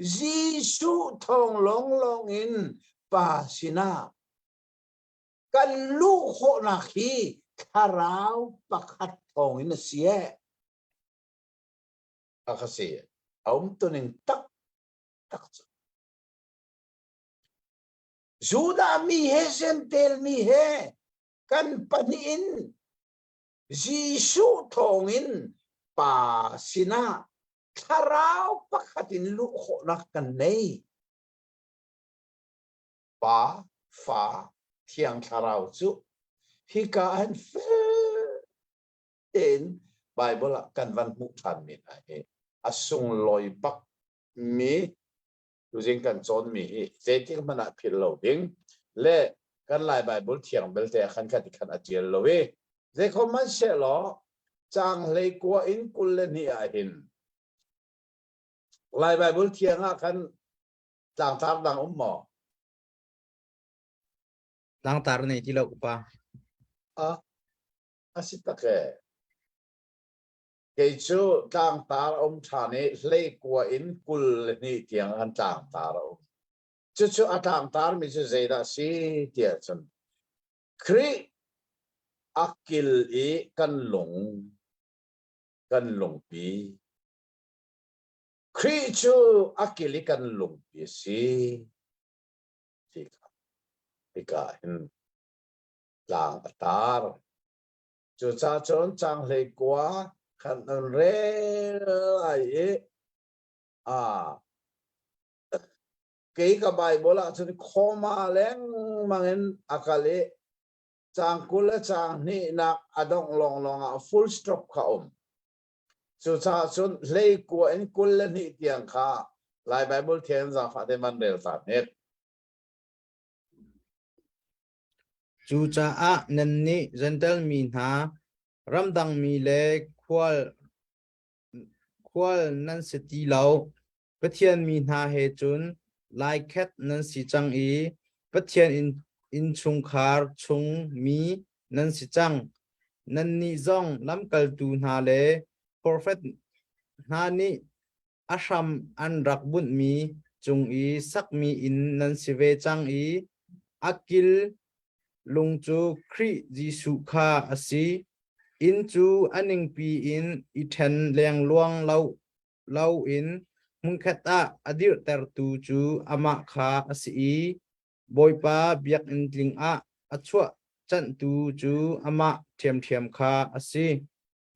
Jesuh thawng lawnglawng in Pa sinah. Kan luh khawhnak hi thlarau pakhat thawngin a si e. A ka si. A um tuning tak tak cu. Judah mi he Gentile mi he kan pahnih in Jesuh thawngin Pa sinah thlarau pakhat in luh khawhnak kan nei. Pa, Fa, Thiang Thlarau cu hika ah hin fel tein Bible ah kan van hmuh ṭhanmi hna hi a sunglawi bak mi tuzing kan cawnmi hi zeitik hmanh ah philh lo ding le kan Lai Bible thiang belte ah khan khat khan a ṭial lo i zeikhom hmanhsehlaw caang 19 in 22 ah hin Lai Bible thiang ah khan tlangtar dang um maw? Tlangtar nei ti lo upa. A a si tak e. Kei cu tlangtar a um ṭhan i 19 in 22 tiang an tlangtar a um. Cucu a tlangtar mi cu zeidah si tiah cun Khrih a kil i kan lung kan lungpi Khrih cu a kil i kan lungpi a si ti kha hika hin tlang a tar. Cucaah cun caang 19 khan an rel ai i a kei ka Bible ah cun khawma lengmang in a kal i caang 20 le caang hnihnak a dongh lawnglawng ah full stop kha um. Cucaah cun 19 in 22 tiang kha Lai Bible thiang zaangfah te man rel ta hnik. Cucaah nannih Jentail mi hna, ramdang mi le khual khual nan si ti lo. Pathian mi hna he cun laikhet nan si cang i Pathian innchungkhar chung mi nan si cang. Nannih zong lamkaltu hna le profet hna nih a hram an rak bunhmi cung i sakmi inn nan si ve cang i a kil lung cu Khrih Jesuh kha a si. Inn cu a ningpi in i ṭhen lengluang lo loin hmunkhat ah a dirhtertu cu amah kha a si i Bawipa biakinn tling ah a chuah canhtu cu amah ṭhiamṭhiam kha a si.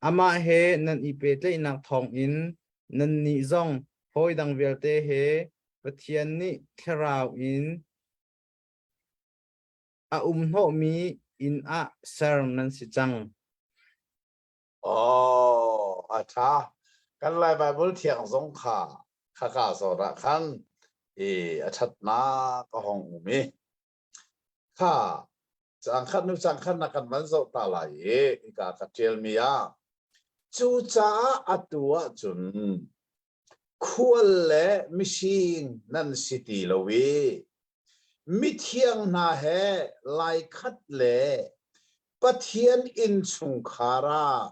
Amah he nan i pehtlaihnak thawngin nannih zong hawi dang vialte he Pathian nih thlarau in a um hnawhmi inn ah ser nan si cang. Oh, a ṭha. Kan Lai Baibal thiang zong kha khaka zawn ah khan i a ṭhatnak a hong um i kha caang khat hnu caang khat na kan van zoh ta lai i hika ka ṭialmi ah cucaah atu ahcun khual le mising nan si ti lo i mithiang hna he laikhat le Pathian innchungkhar ah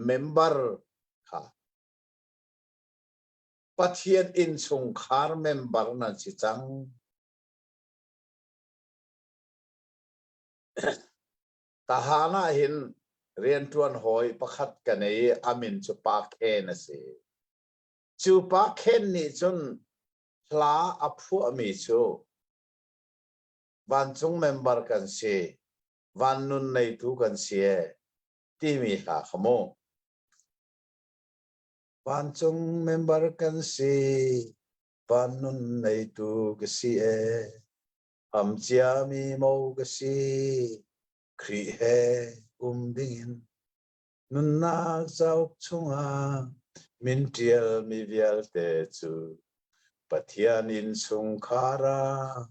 member kha Pathian innchungkhar member nan si cang. Tahan ah hin rianṭuan hawi pakhat ka nei i a min cu Pa Khen a si. Cu Pa Khen nih cun hla a phuahmi cu vancung member kan si, van nun neitu kan si e timi hla kha mu. Vancung member kan si, van nun neitu ka si e. Ham ciami mo ka si, Khrih he um dingin nunnak cauk chungah min ṭialmi vialte cu Pathian innchungkhar ah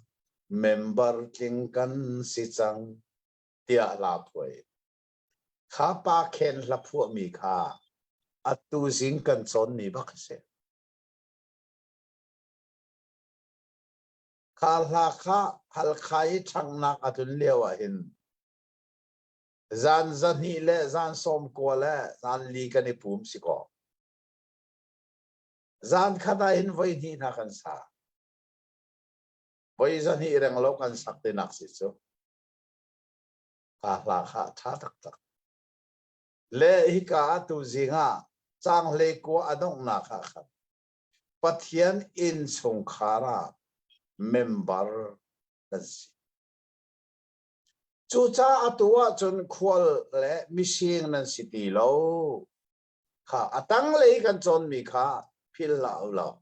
member tling kan si cang tiah hla phuai. Kha pa khen hla phuahmi kha atu zing kan cawnmi bak a si. Kha hla kha Halkha i ṭhanghnak a tlun lio ah hin zan 200 le zan 90 le zan li kan i pum si kaw. Zan khat ah hin voi hnih hna kan sa. Voi 200 reng lo kan sak tinak si cu. Kha hla kha a ṭha taktak. Le hika ah tuzing ah caang 19 a donghnak ah khan Pathian innchungkhar ah member kan si. Cucaah atu ahcun khual le mising nan si ti lo. Kha a tanglei kan cawnmi kha philh hlah u law.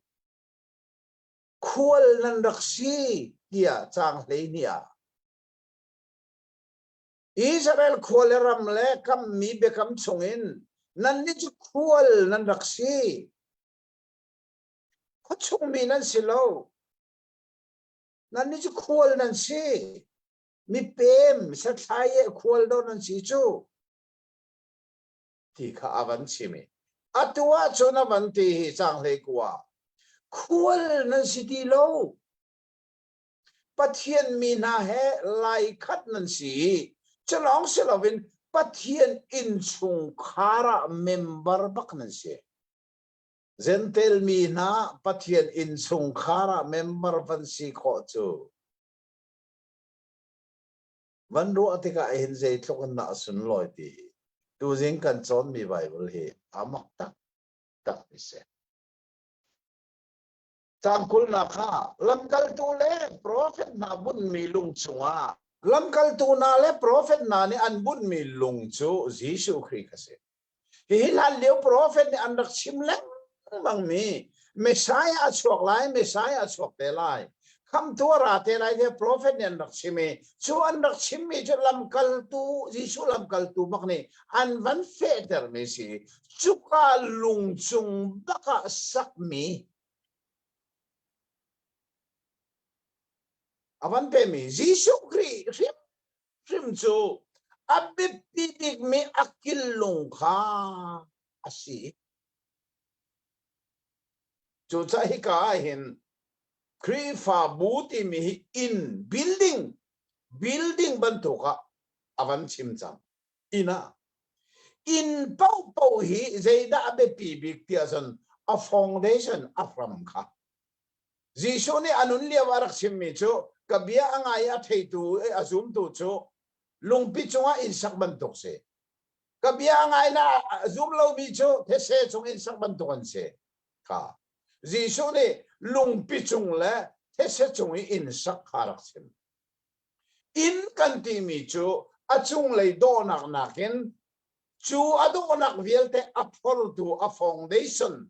Khual nan rak si tiah caang 12 ah Israel khua le ram le kammi biakam chungin nannih cu khual nan rak si. Khuachungmi nan si lo. Nannih cu khual nan si. Mipem sathlai e khual do nan si cu. Ti kha a van chim i atu ahcun a van ti hi caang 19. Khual nan si ti lo. Pathian mi hna he laikhat nan si i cu lawng si loin Pathian innchungkhar ah member bak nan si. Gentel mi hna Pathian innchungkhar ah member van si khawh cu van ruah tikah hin zeitluk in dah a sunlawi ti hi tuzing kan cawnmi Bible hi a mak taktak mi si. Caang kulnak ah lamkaltu le profet hna bunhmi lung cungah lamkaltu hna le profet hna nih an bunhmi lung cu Jesuh Khrih a si. Hihi hlanlio profet nih an rak chim lengmangmi Messiah a chuak lai, Messiah a chuak te lai, khamtu a ra te lai tiah profet nih an rak chim i cu an rak chimmi cu lamkaltu Jesuh lamkaltu bak nih an van fehtermi si. Cuka lung cung bak ah sakmi a van pemi Jesuh Khrih hrimhrim cu a biapi bikmi a killung kha a si. Cucaah hika ah hin Khrihfabu timi hi inn building building bantuk ah a van chim cang. Inn ah inn paohpaoh hi zeidah a biapi bik tiah cun a foundation a hram kha Jesuh nih a nun lio a rak chimmi cu ka bia a ngai a theitu a zumtu cu lungpi cungah inn sak bantuk si ka bia a ngai na a zum lomi cu these cung inn sak bantuk an si kha Jesuh nih lungpi cung le these cung i inn sak kha rak chim Inn kan timi cu a cunglei dawhnak nakin cu a dawhnak vialte a phortu a foundation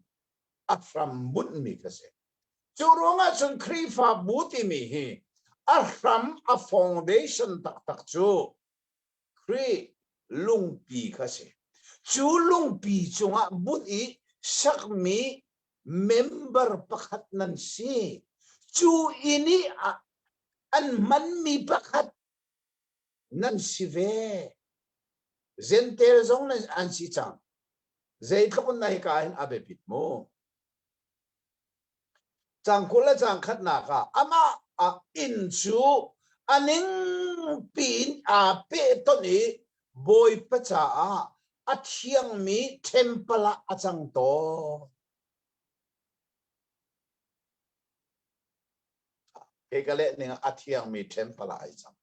a hram bunhmi kha si. Cu ruangah cun Khrihfabu timi hi a hram a foundation taktak cu Khrih lungpi kha si. Cu lungpi cungah bunh i sakmi member pakhat nan si. Cu inn i an hmanmi pakhat nan si ve. Gentel zong nan an si cang. Zeitluk in na hika hin a biapit mu. Cang 20 le cang khatnak ah amah a inn cu a ning piin aa pehtonh i Bawipa caah a thiangmi temple ah a cang tawn. Kei ka leh ning ah a thiangmi temple ah ai cang.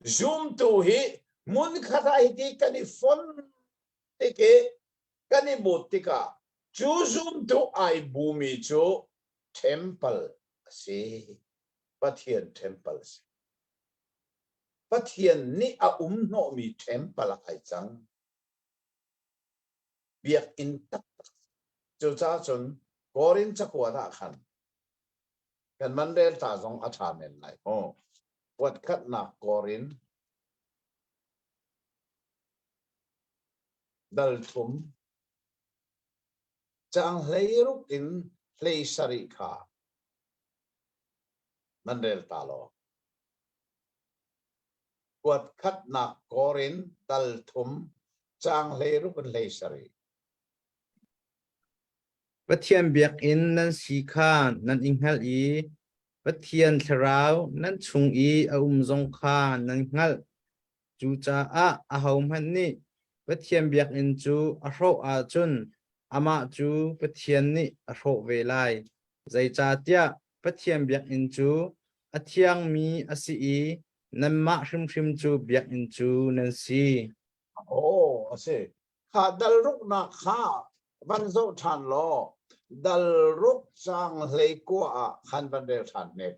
Zumtu hi hmunkhat ah hiti kan i fon tik i kan i but tikah cu zumtu ai bumi cu temple a si. Pathian temple a si. Pathian nih a um hnawhmi temple ah ai cang. Biakinn taktak. Cucaah cun Korin cakuat ah khan kan man rel ta zong a ṭha men lai mu. Kuat khatnak Korin dal thum caang 16 in 17 kha nan rel ta law. Kuat khatnak Korin dal thum caang 16 in 17. Pathian biakinn nan si kha nan i hngalh i Pathian Thlarau nan chung i a um zong kha nan hngalh. Cucaah ahohmanh nih Pathian biakinn cu a hrawh ahcun amah cu Pathian nih a hrawh ve lai. Zeicahtiah Pathian biakinn cu a thiangmi a si i Nanmah hrimhrim cu biakinn cu nan si. Aw, a si. Kha dal ruknak kha van zoh ṭhan law dal ruk caang 19 ah khan van rel ṭhan hnik.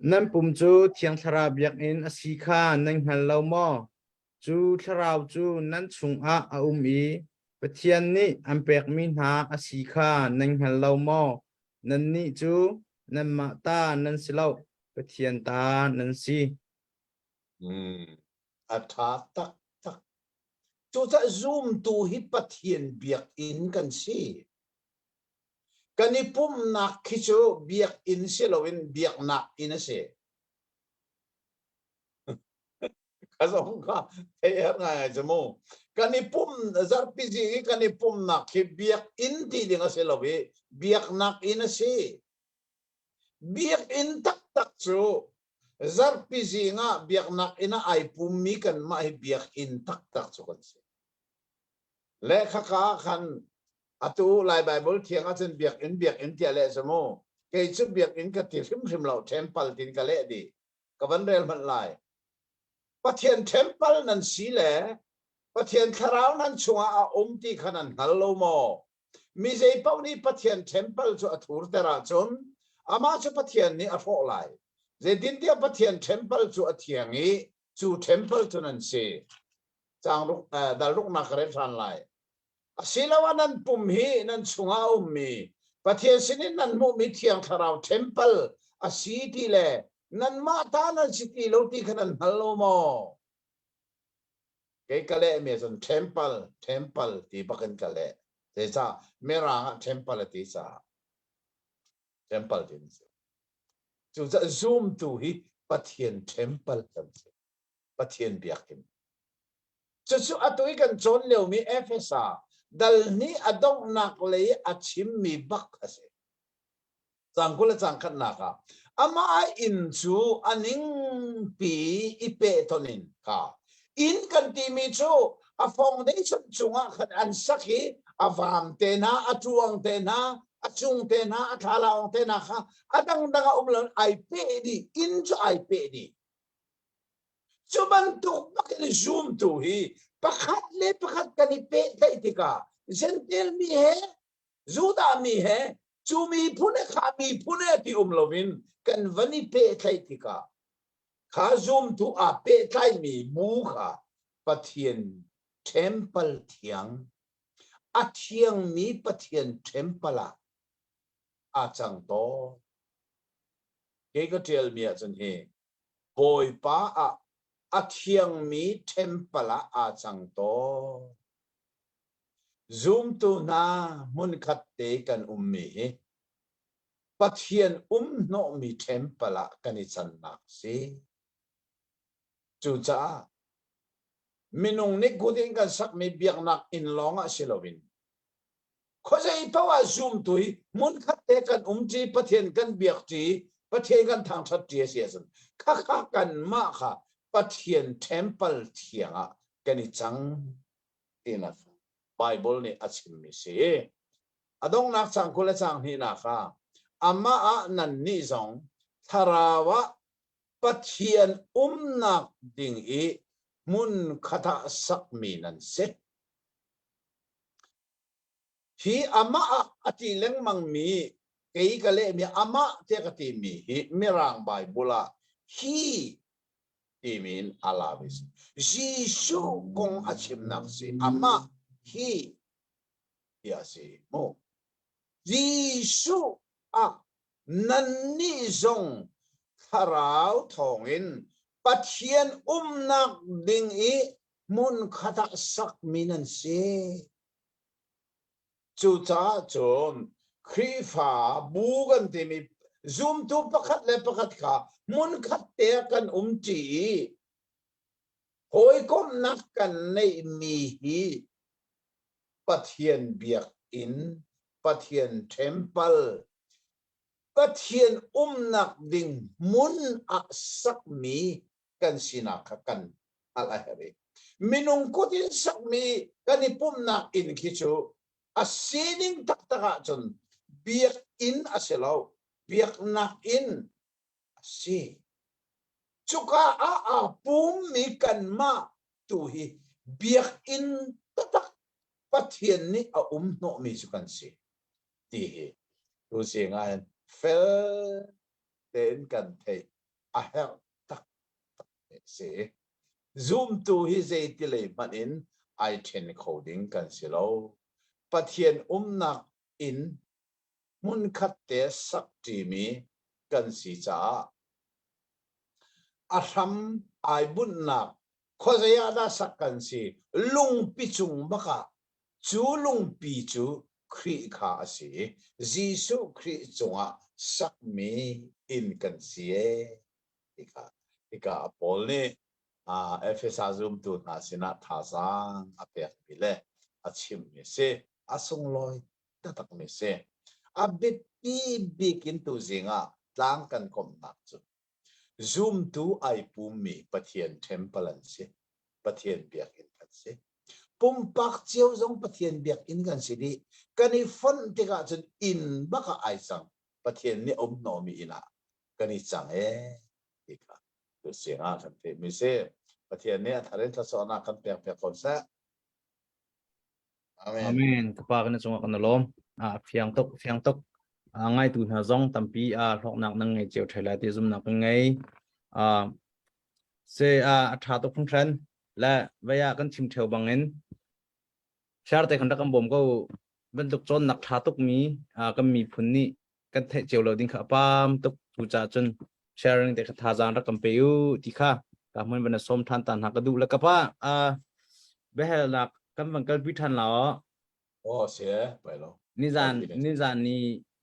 Nan pum cu Thiang Thlarau biakinn a si kha nan hngal lo maw? Cu Thlarau cu nan chungah a um i Pathian nih an pekmi hna a si kha nan hngal lo maw? Nannih cu nanmah ta nan si lo, Pathian ta nan si. Mm, a ṭha taktak. Cucaah zumtu hi Pathian biakinn kan si. Kan i pumhnak khi cu biakinn si loin biaknak inn a si. Ka zong kha thei her ngai ngai cu mu. Kan i pum zarhpi zing i kan i pumhnak khi biakinn ti ding a si lo i biaknak inn a si. Biakinn taktak cu zarhpi zing ah biaknak inn ah ai pummi kanmah hi biakinn taktak cu kan si. Le khaka ah khan atu Lai Baibal thiang ahcun biakinn biakinn tiah leh cu mu. Kei cu biakinn ka ti hrimhrim lo, temple tin ka leh dih. Ka van rel hmanh lai. Pathian temple nan si le Pathian thlarau nan chungah a um ti kha nan hngal lo maw? Mi zei paoh nih Pathian temple cu a thurter ahcun amah cu Pathian nih a hrawh lai. Zeitintiah Pathian temple cu a thiang i cu temple cu nan si. Caang ruk, eh, dal ruknak ka rel ṭhan lai. Asiloah nan pum hi nan chungah a ummi Pathian sinin nan hmuhmi Thiang Thlarau temple a si ti le nanmah ta nan si ti lo ti kha nan hngal lo maw? Kei ka lehmi ahcun temple, temple ti bak in ka leh. Zeicah Mirang ah temple a ti caah temple ti an si. Cucaah zumtu hi Pathian temple kan si. Pathian biakinn. Cucu atu i kan cawn liomi Efesa dal hnih a donghnak lei a chimmi bak a si. Caang 20 le caang khatnak ah amah inn cu a ningpi i pehtonh in kha inn kan timi cu a foundation cungah khan an sak i a vaam te hna, a ṭuang te hna, a cung te hna, a thlalaawng te hna kha a dangdang a um lo ai peh dih, inn cu ai peh dih. Cu bantuk bakin zumtu hi pakhat le pakhat kan i pehtlaih tikah Jentail mi he Judah mi he cu miphun he kha miphun he ti um loin kan van i pehtlaih tikah kha zumtu aa pehtlaimi bu kha Pathian temple thiang a thiangmi Pathian temple ah aa cang tawn. Kei ka ṭialmi ahcun hi Bawipa ah a thiangmi ṭhempal ah aa cang tawn. Zumtu hna hmunkhat te kan ummi hi Pathian um hnawhmi ṭhempal ah kan i cannak si. Cucaah minung nih kut in kan sakmi biaknak inn lawng ah si loin Khuazei paoh ah zumtu hi hmunkhat te kan umṭi, Pathian kan biakṭi, Pathian kan thangṭhatṭi a si ahcun khakha kanmah kha Pathian temple thiang ah kan i cang tinak Bible nih a chimmi si. A donghnak caang 20 le caang hnihnak ah amah ah nannih zong thlarau ah Pathian umnak ding i hmunkhat ah sakmi nan si. Hi amah ah a ti lengmangmi kei ka lehmi amah tiah ka timi hi Mirang Baibal ah hi timi in a lami si. Jesuh kong a chimnak si amah hi tiah a si mu. Jesuh ah nannih zong thlarau thawngin Pathian umnak ding i hmunkhat ah sakmi nan si. Cucaah cun Khrihfa bu kan timi zumtu pakhat le pakhat kha hmunkhat te ah kan umṭi i hawikomhnak kan neihmi hi Pathian biakinn, Pathian temple, Pathian umnak ding hmun ah sakmi kan sinak kha kan hngalh a herh i minung kut in sakmi kan i pumhnak inn khi cu a sining taktak ahcun biakinn a si lo biaknak inn a si. Cuka ah aa pummi kanmah tu hi biakinn taktak Pathian nih a um hnawhmi cu kan si ti hi tuzing ah hin fel tein kan theih a herh taktak mi a si. Zumtu hi zeiti lei hmanh in ai ṭhen kho ding kan si lo. Pathian umnak inn hmunkhat te sak ṭimi kan si caah a hram ai bunhnak khuazei ah dah sak kan si lungpi cung bak ah cu lungpi cu Khrih kha a si i Jesuh Khrih cungah sakmi inn kan si ee ti kha hika Paul nih Efesa zumtu hna sinah thazaang a pekmi le a chimmi si a sunglawi taktakmi si. A biapi bik in tuzing ah tlang kan komhnak cu zumtu ai pummi Pathian temple an si. Pathian biakinn kan si. Pumpak cio zong Pathian biakinn kan si dih. Kan i fonh tikah cun inn bak ah ai cang. Pathian nih um hnawhmi inn ah kan i cang ee ti kha tuzing ah kan theihmi si. Pathian nih a thar in thluachuahnak kan pek piak ko seh. Amen. Amen. Ka pa kan cungah kan lawm. A fiang tuk, fiang tuk. A ngaitu hna zong tampi a hlawknak nan ngei cio ṭhai lai ti zumnak kan ngei. A se a a ṭha tuk hringhran. Le vei ah kan chim ṭheo bangin share te khan rak kan bawm ko bantuk cawnnak ṭha tuk mi kan miphun nih kan theih cio lo ding kha a pam tuk cu caah cun sharing te kha thazaang rak kan pe u ti kha ka hmun van sawm than ta hna ka duh le ka pa a biahalnak kan van kalpi than la Oh si pai lo nizan nizan ni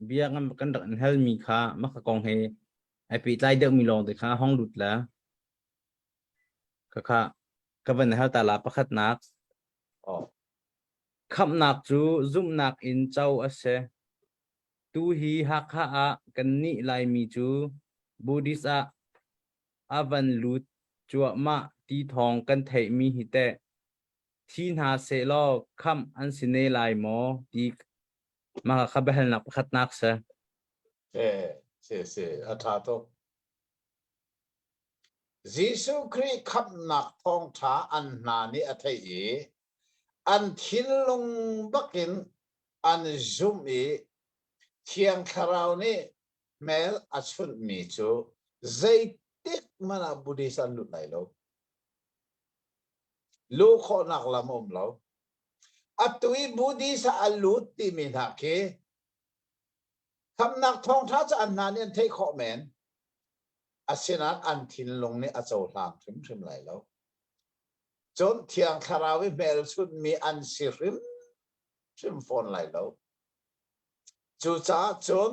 bia kan kan rak in hal mi kha maka kong he ai pe tlai deuh mi lawng te kha hong lut la kha kha ka van hal ta la pakhat nak oh khamnak cu zumhnak in co a si Tuhi Hakha ah kannih Laimi cu Buddhist ah a van lut cuahmah ti thawng kan theihmi hi teh thi hna sehlaw khamh an si ne lai maw ti mah kha biahalnak pakhatnak si. Si, si, a ṭha tuk. Jesuh Khrih khamhnak thawngṭha an hna nih a theih i an thinlung bakin an zumh i Thiang Thlarau nih hmel a chunhmi cu zeitik hmanh ah Buddhist an lut lai lo. Luh khawhnak lam a um lo. Atu i Buddhist ah a lut timi hna khi khamnak thawngṭha cu an hna nih an theih khawh men. Asinain an thinlung nih a cohlang hrimhrim lai lo. Cun Thiang Thlarau i hmelchunhmi an si hrim hrim fawn lai lo. Cucaah cun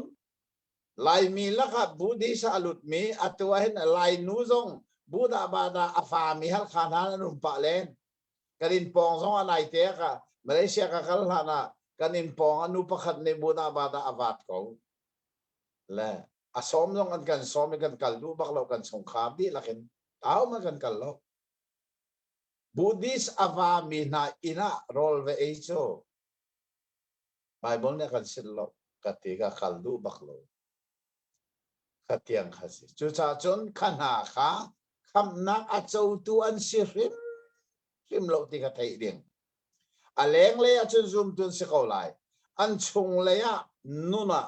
Laimi lakah Buddhist a lutmi atu ah hin Lainu zong Buddha bada a fami Halkha hna an um pah len. Kan inn pawng zong ah naite ka Malaysia ka kal hlan ah kan inn pawng ah nu pakhat nih Buddha bada a vat ko. Le a sawm zong an kan sawm i kan kal duh bak lo kan chungkhar dihlak in ahohmanh kan kal lo. Buddhist a vami hna inn ah rawl va ei cu Bible nih a kan sil lo ka ti ka kal duh bak lo. Kha tiang kha si. Cucaah cun kha hna kha khamhnak a cotu an si hrim hrim lo ti kha theih ding. A lenglei ah cun zumtu an si ko lai. An chunglei ah nun ah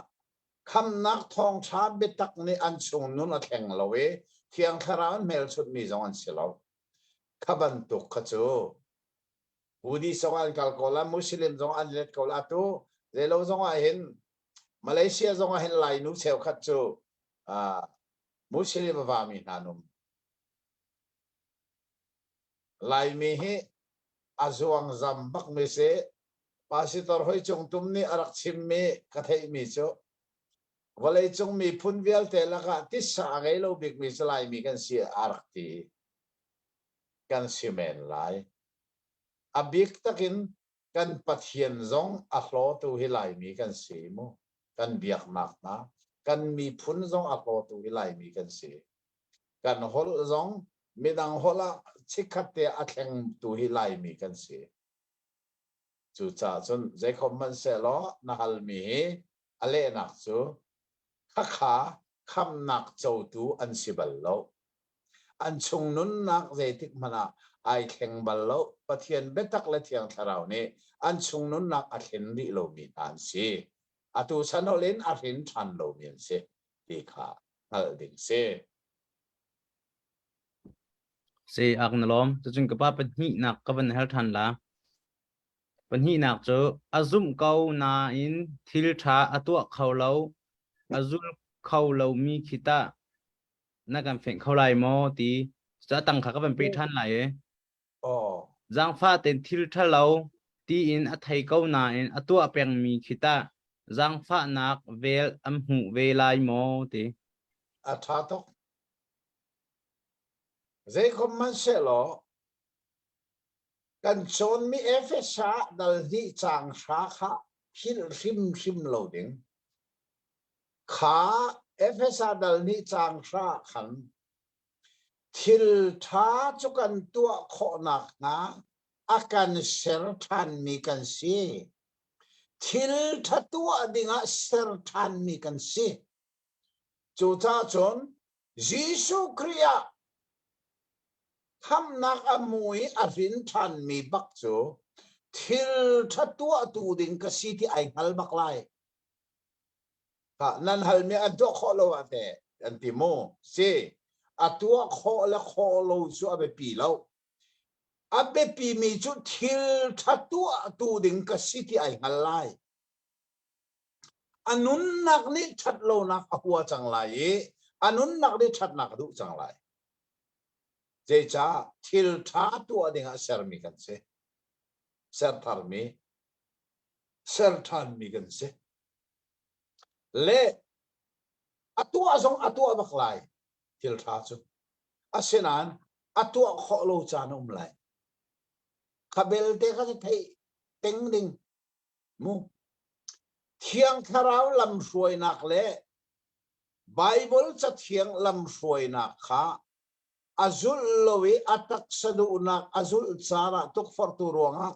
khamhnak thawngṭha biatak nih an chung nun a thleng lo i Thiang Thlarau an hmelchunhmi zong an si lo. Kha bantuk kha cu Buddhist zong an kal ko la, Muslim zong an let ko la. Atu zeilo zong ah hin Malaysia zong ah hin Lainu cheukhat cu uh, Muslim a vami hna an um. Laimi hi a zuangzam bakmi si. Pastor Hoi Cung Tum nih a rak chimmi ka theihmi cu vawleicung miphun vialte lakah titsa a ngei lo bikmi cu Laimi kan si a rak ti. Kan si men lai. A bik takin kan Pathian zong a hlawtu hi Laimi kan si mu. Kan biaknak hna, kan miphun zong a hlawtu hi Laimi kan si. Kan holh zong midang holh ah chikkhat te a thlengtu hi Laimi kan si. Cucaah cun zeikhom hmanhsehlaw na halmi hi a lehnak cu khakha khamnak cotu an si bal lo. An chung nunnak zeitik hmanh ah ai thleng bal lo. Pathian biatak le Thiang Thlarau nih an chung nunnak a thlen rih lomi hna an si. Atu chan holh in a hrin ṭhan lomi an si ti kha hngalh ding si. Si ak na lawm. Cucun ka pa pahnihnak ka van hal ṭhan la. Pahnihnak cu a zumh ko nain thil ṭha a tuah kho lo, a zul kho lomi khi tah na kan fenh kho lai maw ti. Cucaah tang kha ka van peh ṭhan lai i. Oh. Zaangfah tein thil ṭhalo tiin a thei ko nain a tuah pengmi khi tah zaangfahnak vel an hmuh ve lai maw ti. A ṭha tuk. Zeikhom hmanhsehlaw kan cawnmi Efesa dal hnih caang hra kha philh hrimhrim lo ding. Kha Efesa dal hnih caang hra khan thil ṭha cu kan tuah khawh nakhnga a kan ser ṭhanmi kan si. Thil ṭha tuah dingah ser ṭhanmi kan si. Cucaah cun Jesuh Khrih ah khamhnak a hmu i a hrin ṭhanmi bak cu thil ṭha tuahtu ding ka si ti ai hngal bak lai. Nan halmi an tuah khawh lo ah teh an ti mu. Si, a tuah khawh le khawh lo cu a biapi lo. A biapimi cu thil ṭha tuahtu ding ka si ti ai hngal lai. A nunnak nih ṭhatlonak a hua cang lai i a nunnak nih ṭhatnak a duh cang lai. Zeicah thil ṭha tuah dingah sermi kan si. Ser tharmi, ser ṭhanmi kan si. Le a tuah zong a tuah bak lai thil ṭha cu. Asinain a tuah khawh lo caan a um lai. Kha belte kha theih teng ding Mu. Thiang Thlarau lamhruainak le Baibal Cathiang lamhruainak kha a zulh lo i a taksa duhnak a zulh caan ah tukforhtu ruangah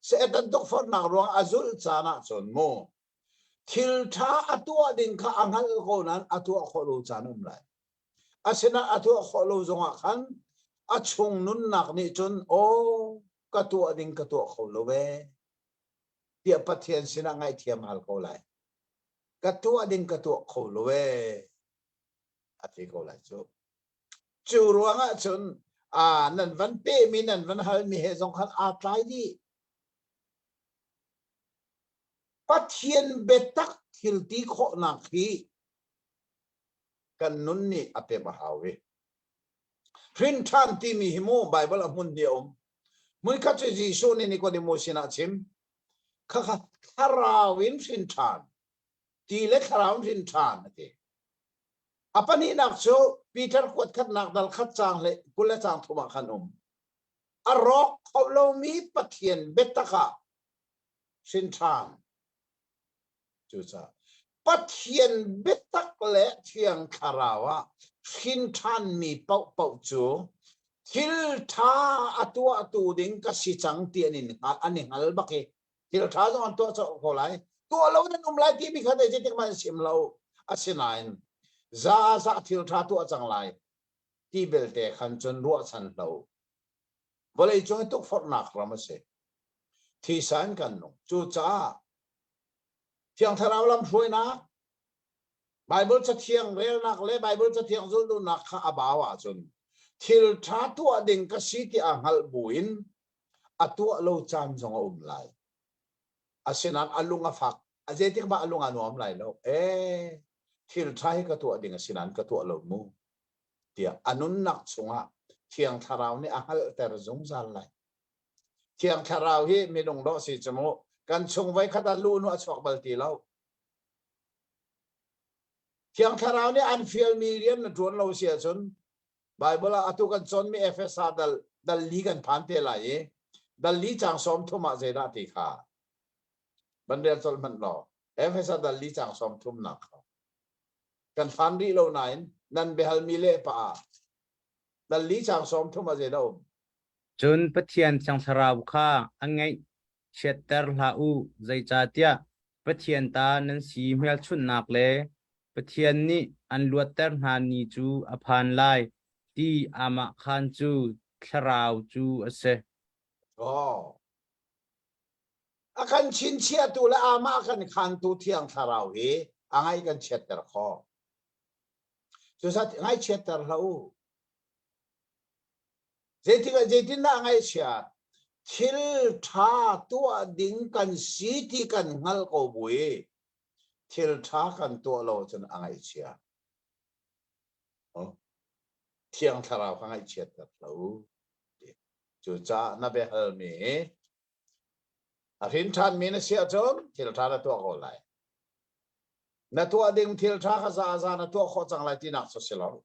Satan tukforhnak ruang a zulh caan ah cun mu thil ṭha a tuah ding kha a hngalh ko nain a tuah khawh lo caan um lai. Asinain a tuah khawh lo zongah khan a chung nunnak nih cun aw ka tuah ding ka tuah kho lo ee tiah Pathian sinah ngaihthiam hal ko lai. Ka tuah ding ka tuah kho lo ee a ti ko lai cu. Cu ruangah cun aa nan van pehmi nan van halmi he zong khan aa tlai dih. Pathian biatak thil ti khawhnak hi kan nun nih a pem a hau i hrin ṭhan timi hi mu Bible a hmun hi a um. Hmunkhat cu Jesuh nih Nicodemus sinah a chim. Khakha thlarau in hrin ṭhan. Ti le thlarau in hrin ṭhan a ti. A pahnihnak cu Peter kuat khatnak dal khat caang le 20 le caang thum ah khan um. A rawk kho lomi Pathian biatak ah hrin ṭhan. Cucaah Pathian biatak le Thiang Thlarau ah hrin ṭhanmi paohpaoh cu thil ṭha a tuahtu ding ka si cang ti an in an i hngal bak i thil ṭha zong an tuah colh ko lai. Tuah lo in an um lai timi kha zeitik hmanh an chim lo. Asinain za za thil ṭha tuah cang lai ti belte khan cun ruahchan hlo. Vawleicung hi tukforhnak ram a si. Thisa in kan nung. Cucaah Thiang Thlarau lamhruainak, Baibal Cathiang relnak le Baibal Cathiang zulh duhnak kha a bau ahcun thil ṭha tuah ding ka si ti aa hngalh buin a tuah lo caan zong a um lai. Asinain a lung a fak. A zeitik mah a lung a nuam lai lo. Ee, thil ṭha hi ka tuah ding a si nain ka tuah lo mu. Tiah a nunnak chungah Thiang Thlarau nih a hngalhter zungzal lai. Thiang Thlarau hi minung dawh si cu mu. Kan chung voikhat ah luh nu a chuak bal ti lo. Thiang Thlarau nih an fialmi rian na ṭuan lo si ahcun Bible ah atu kan cawnmi Efesa dal dal li kan phan te lai i dal li caang 30 ah zeidah ti kha ban rel colh hmanh law Efesa dal li caang 30 nak kha kan phan rih lo nain nan biahalmi leh pah ah dal li caang 30 ah zeidah um Cun Pathian Thiang Thlarau kha a ngaihchiatter hlah u, zeicahtiah Pathian ta nan si hmelchunhnak le Pathian nih an luatter hna ni cu a phan lai. ti aamahkhan cu Thlarau cu a si. Oh. A kan chinchiahtu le amah a kan khantu Thiang Thlarau hi a ngaih kan chiatter khawh. Cucaah ngaihchiatter hlah u. Zeitik zeitindah a ngaihchiat? Thil ṭha tuah ding kan si ti kan hngalh ko bu i thil ṭha kan tuah lo cun a ngaihchia. Thiang Thlarau kha ngaihchiatter hlah u. Cucaah na biahalmi hi a hrin ṭhanmi na si ahcun thil ṭha na tuah ko lai. Na tuah ding thil ṭha kha za za na tuah khawh cang lai tinak cu si lo.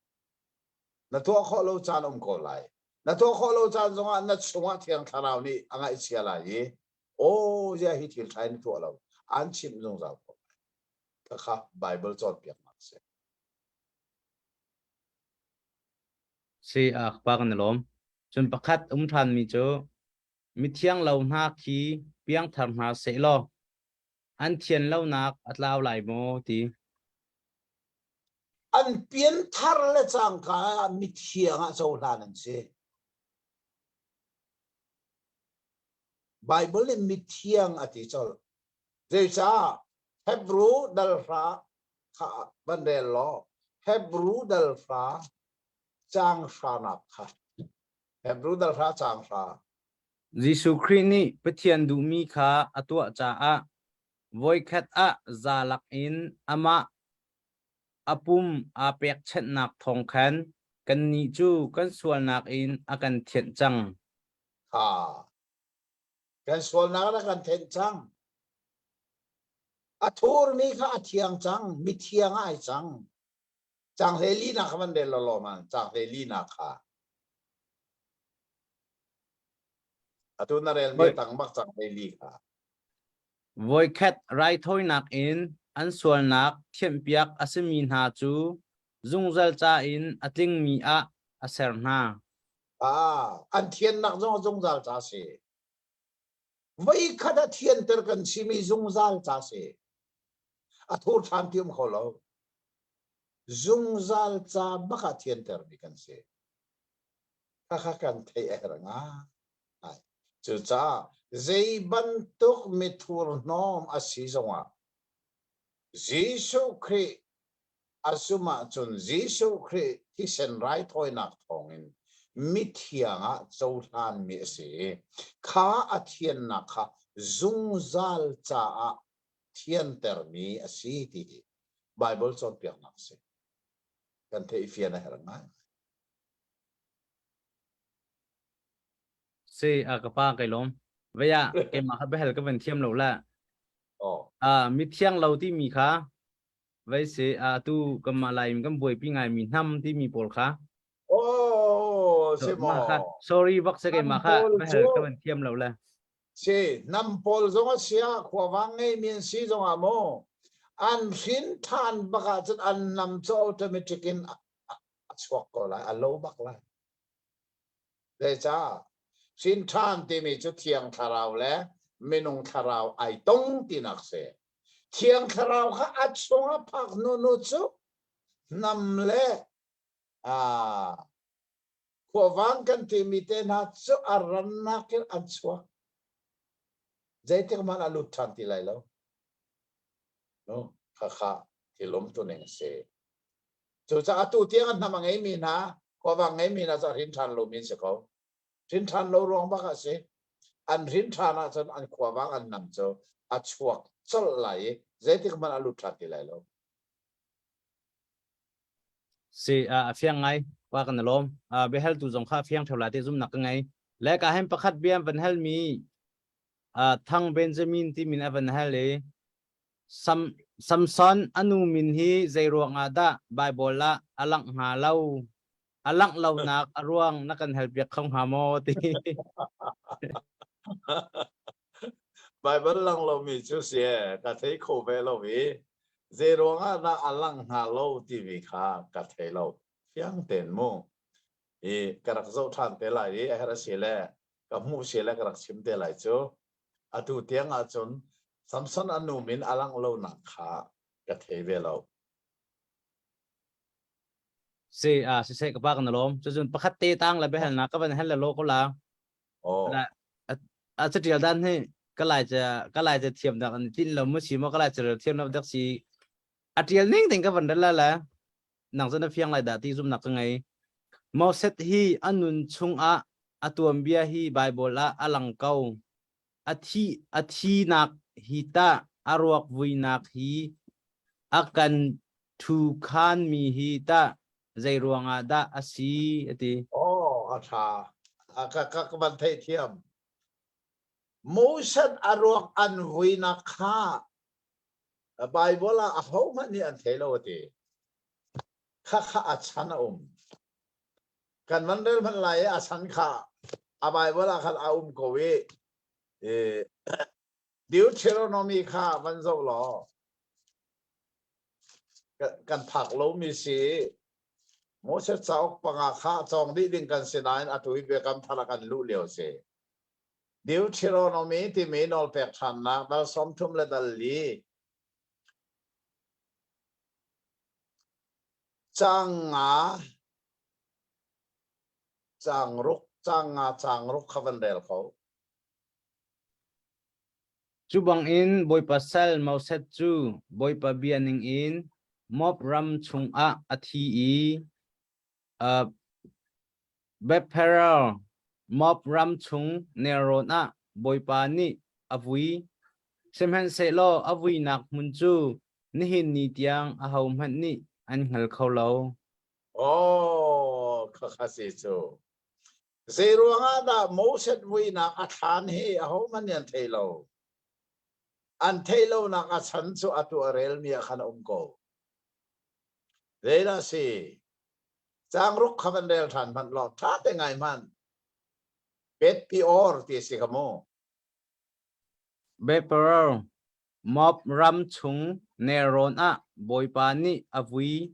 Na tuah khawh lo caan um ko lai. Na tuah khawh lo caan zongah na chungah Thiang Thlarau nih a ngaihchia lai i aw zia hi thil ṭha in na tuah lo an chimh zungzal ko lai. Khakha Bible cawnpiaknak a si. Si a pa kan i lawm. Cun pakhat um ṭhanmi cu mithiang lo hna khi piangthar hna sehlaw an thian lonak a tlau lai maw ti. An pianthar le cangka ah mithiang ah cohlan an si. Bible nih mithiang a ti colh. Zeicah Hebrew dal hra kha van rel law Hebrew dal hra caang hranak kha Hebrew dal hra caang hra Jesuh Khrih nih Pathian duhmi kha a tuah caah voikhat ah zalak in amah a pum aa pekchanhnak thawng khan kannih cu kan sualnak in a kan thianh cang. Ha kan sualnak in a kan thenh cang. A thurmi kha a thiang cang, mithiang ah ai cang. Caang hlei linak kha van rel law man, caang hlei linak kha. Atu na rel mi tang bak caang hlei li kha. Voikhat raithawinak in an sualnak thianhpiak a simi hna cu zungzal ca in a tlingmi ah a ser hna. Ah, an thiannak zong zungzal ca si. Voikhat a thianter kan simi zungzal ca si. A thur ṭhan ti um kho lo. Zungzal ca bak ah thiantermi kan si. Khakha kan theih a herh ngai. Cucaah zei bantuk mithur hnawm a si zongah Jesuh Khrih a zumh ahcun Jesuh Khrih thisen raithawinak thawngin mithiang ah cohlanmi a si i kha a thiannak kha zungzal caah thiantermi a si ti hi Baibal cawnpiaknak a si. Kan theihfian a herh ngai. Si a ka pa kai lawm. Vaya keimah kha behel ka van thiam lo la. Oh. Ah mithiang lo timi kha vai si a tu kan mah lai kan buaipi ngai mi hnam timi pawl kha. Oh, si mo. Sorry bak se keimah kha behel ka van thiam lo la. Si, nam pawl zong a si ah khuavang ngeimi an si zong ah maw an hrin ṭhan bak ahcun an nam cu automatic in a chuak ko lai, a lo bak lai. Zeicah? Hrin ṭhan timi cu Thiang Thlarau le minung thlarau ai tong tinak si. Thiang Thlarau kha a chung a phak hnu nu cu nam le aa Khuavang kan timi te hna cu a rannak in an chuak. Zeitik hmanh a lut ṭhan ti lai lo. No, khakha thil umtu ning a si. Cucaah atu tiang a hnam a ngeimi hna, khuavang ngeimi hna cu a hrin ṭhan lomi an si ko. Hrin ṭhan lo ruang bak ah si. An hrin ṭhan ahcun an khuavang an nam cu a chuak colh lai i zeitik hmanh a lut ṭhan ti lai lo. Si a fiang ngai wa kan lawm biahal tu zong kha fiang theo lai te zumnak ka ngei le ka hem pakhat bia van hal mi Thang Benjamin ti min a van hal i Sam Samson anu min hi zei ruang ah dah Bible ah a langh hnga lo a langh lonak a ruang na kan hal piak kho hnga maw ti Bible lang lomi cu si ka thei kho ve lo i zei ruangah dah a lang hnga lo timi kha ka thei lo. Fiang tein mu. I ka rak zoh ṭhan te lai i a herh a si le ka hmuh si le ka rak chim te lai cu. Atu tiang ahcun Samson a nu min a langh lonak kha ka thei ve lo. Si a si se ka pa kan lom. Cun pakhat te tang le behel na ka van hel le lo ko la. Oh. A catial dan hi ka lai cha ka lai cha thiam dak an tin lo mu si mo ka lai cha thiam lo dak si a tial ning ding ka van dal la la nang zan fiang lai da ti zum nak ka ngai Moses hi anun chungah a tuam bia hi Bible ah a lang ko a thi a thinak hi tah a ruak vuinak hi a kan thu khan mi hi tah zei ruangah dah a si a ti. Oh, a ṭha. A ka ka ka van theih thiam. Moses a ruak an vuinak kha Bible ah ahohmanh nih an thei lo a ti. Kha kha a chan a um. Kan van rel hmanh lai i a chan kha a Bible ah khan a um ko i Deuteronomy kha van zoh law kan phak lomi si Moses cauk panga kha cawng dih ding kan si nain atu hi biakam thar ah kan luh lio si. Deuteronomy timi nawlpek ṭhannak dal 30 le dal li Caang nga, caang ruk, caang nga, caang ruk kha van rel ko. Cu bangin Bawipa sal Moses cu Bawipa bia ningin Moab ram chungah a thi i uh, Beth-peor, Moab ram chung nelrawn ah Bawipa nih a vui. Sihmanhsehlaw a vuinak hmun cu nihin ni tiang ahohmanh nih an hngal kho lo. Oh, khakha si cu. Zei ruangah dah Moses vuinak a thlan hi ahohmanh nih an thei lo. An theih lonak a chan cu atu a relmi ah khan a um ko. Zeidah si? Caang ruk kha van rel ṭhan hmanh law ṭha te ngai hmanh. Beth Peor ti a si kha mu. Beth-peor, Moab ram chung nelrawn ah Bawipa nih a vui.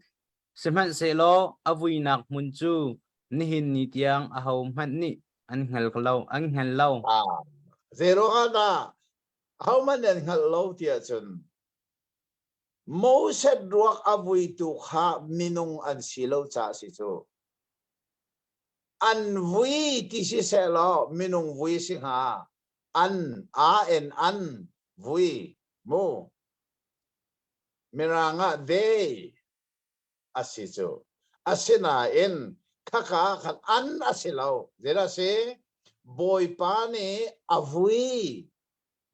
Sihmanhsehlaw a vuinak hmun cu nihin ni tiang ahohmanh nih an hngal lo. An hngal lo. Ah, zei ruangah dah ahohmanh nih an hngalh lo ti ahcun Moses ruak a vuitu kha minung an si lo caah si cu. An vui ti si sehlaw minung vui si hnga. An, a en an, vui, mu. Mirang ah they a si cu. Asinain khaka ah khan an a si lo. Zeidah a si? Bawipa nih a vui.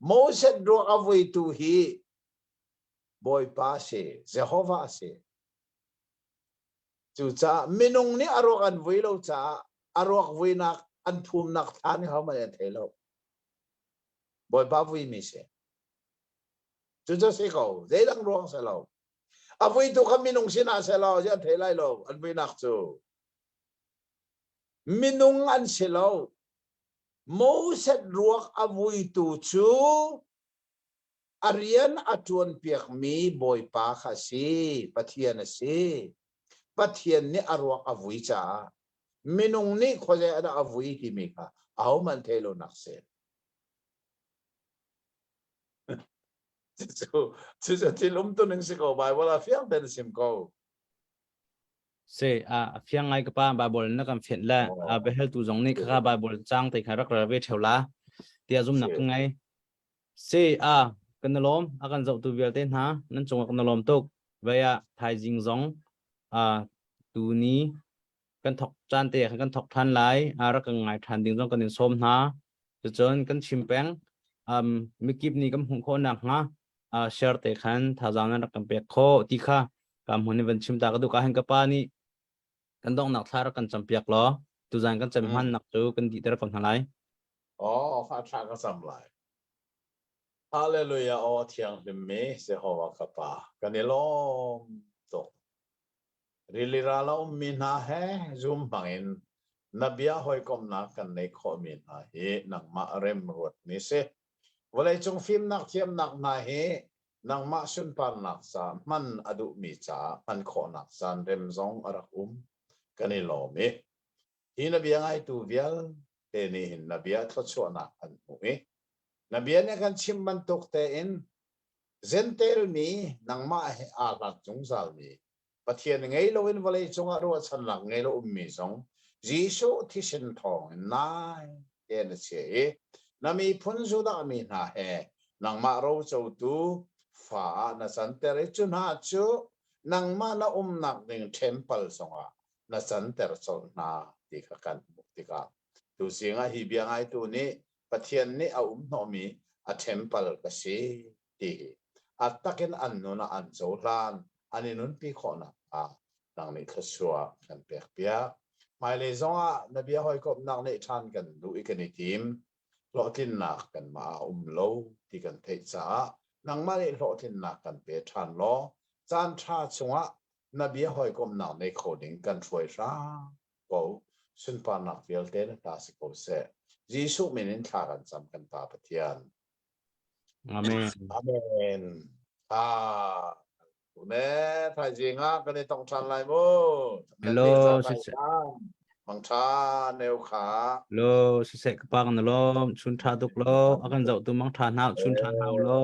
Moses ruak a vuitu hi Bawipa a si, Jehovah a si. Cucaah minung nih a ruak an vui lo caah a ruak vuinak an phumnak thlan hi hohmanh an thei lo. Bawipa vuimi si. Cucu si ko, zeidang ruang si lo. A vuitu kha minung sinah selaw an thei lai lo, an vuinak cu. Minung an si lo. Moses ruak a vuitu cu a rian a ṭuanpiakmi Bawipa kha a si, Pathian a si. Pathian nih a ruak a vui caah minung nih khuazei ah dah a vui timi kha ahohmanh theih lonak si. Cucu cucu thil umtuning si ko Bible ah fiang tein a chim ko. Si a fiang ngai ka pa Bible na kan fianh le a biahaltu zong nih khaka Bible cang te kha rak rel ve theo la tiah zumnak ka ngei. Si a kan i lawm a kan zohtu vialte hna nan cungah kan i lawm tuk. Vei ah thaizing zong a tuni kan thok caan te khan kan thok than lai a rak kan ngai than ding zong kan in sawm hna. Cucun kan chim peng um mikip nih kan hmuh khawh nak hnga uh, share te khan thazaang nan rak kan pek khawh ti kha ka hmun in van chim ta ka duh ka hen ka pa nih kan donghnak thla rak kan campiak law tuzan kan cem hman nak cu kan dih ter ko hna lai. Oh, kha thla ka cam lai. Hallelujah, aw thianghlim mi Jehovah ka Pa, kan i lawm tuk. Rili ral a ummi hna he zum hmangin na bia hawikomhnak kan nei khawhmi hna hi nangmah rem ruatmi si. Vawleicung fimnak thiamnak hna hi nangmah sunparnak ca hman a duhmi caah hman khawhnak caan rem zong a rak um. Kan i lawm i hi na bia ngaitu vialte nih hin na bia thluachuahnak an hmuh i na bia nih kan chim bantuk tein Jentail mi nangmah he aa hlat zungzalmi. Pathian ngei loin vawlei cungah ruahchannak ngei lo ummi zong Jesuh thisen thawng in nai te na chia i na miphun Judah mi hna he nangmah rocotu fa ah na canter i cu hna cu nangmah na umnak ding temple zongah na canter colh hna ti kha kan hmuh tikah tuzing ah hi bia ngaitu nih Pathian nih a um hnawhmi a temple ka si ti hi a takin an nun ah an cohlan an i nunpi khawhnak hnga nang nih thluachuah kan pek piak. Hmailei zongah na bia hawikomhnak neih ṭhan kan duh i kan i tim. Hlawhtlinnak kanmah ah um lo ti kan theih caah nangmah nih hlawhtlinnak kan pe ṭhan law caan ṭha chungah na bia hawikomhnak nei kho ding kan hruai hram ko. Sunparnak vialte na ta si ko seh. Jesuh min in thla kan cam kan Pa Pathian. Amen. Amen. Ah, ne thaizing ah kan i tong ṭhan lai mu. Hello, siseh. Mang ṭha neu kha. Lo, siseh ka pang na lo, chun ṭha tuk lo, a kan zoh tu mang ṭha hna, chun ṭha hna lo.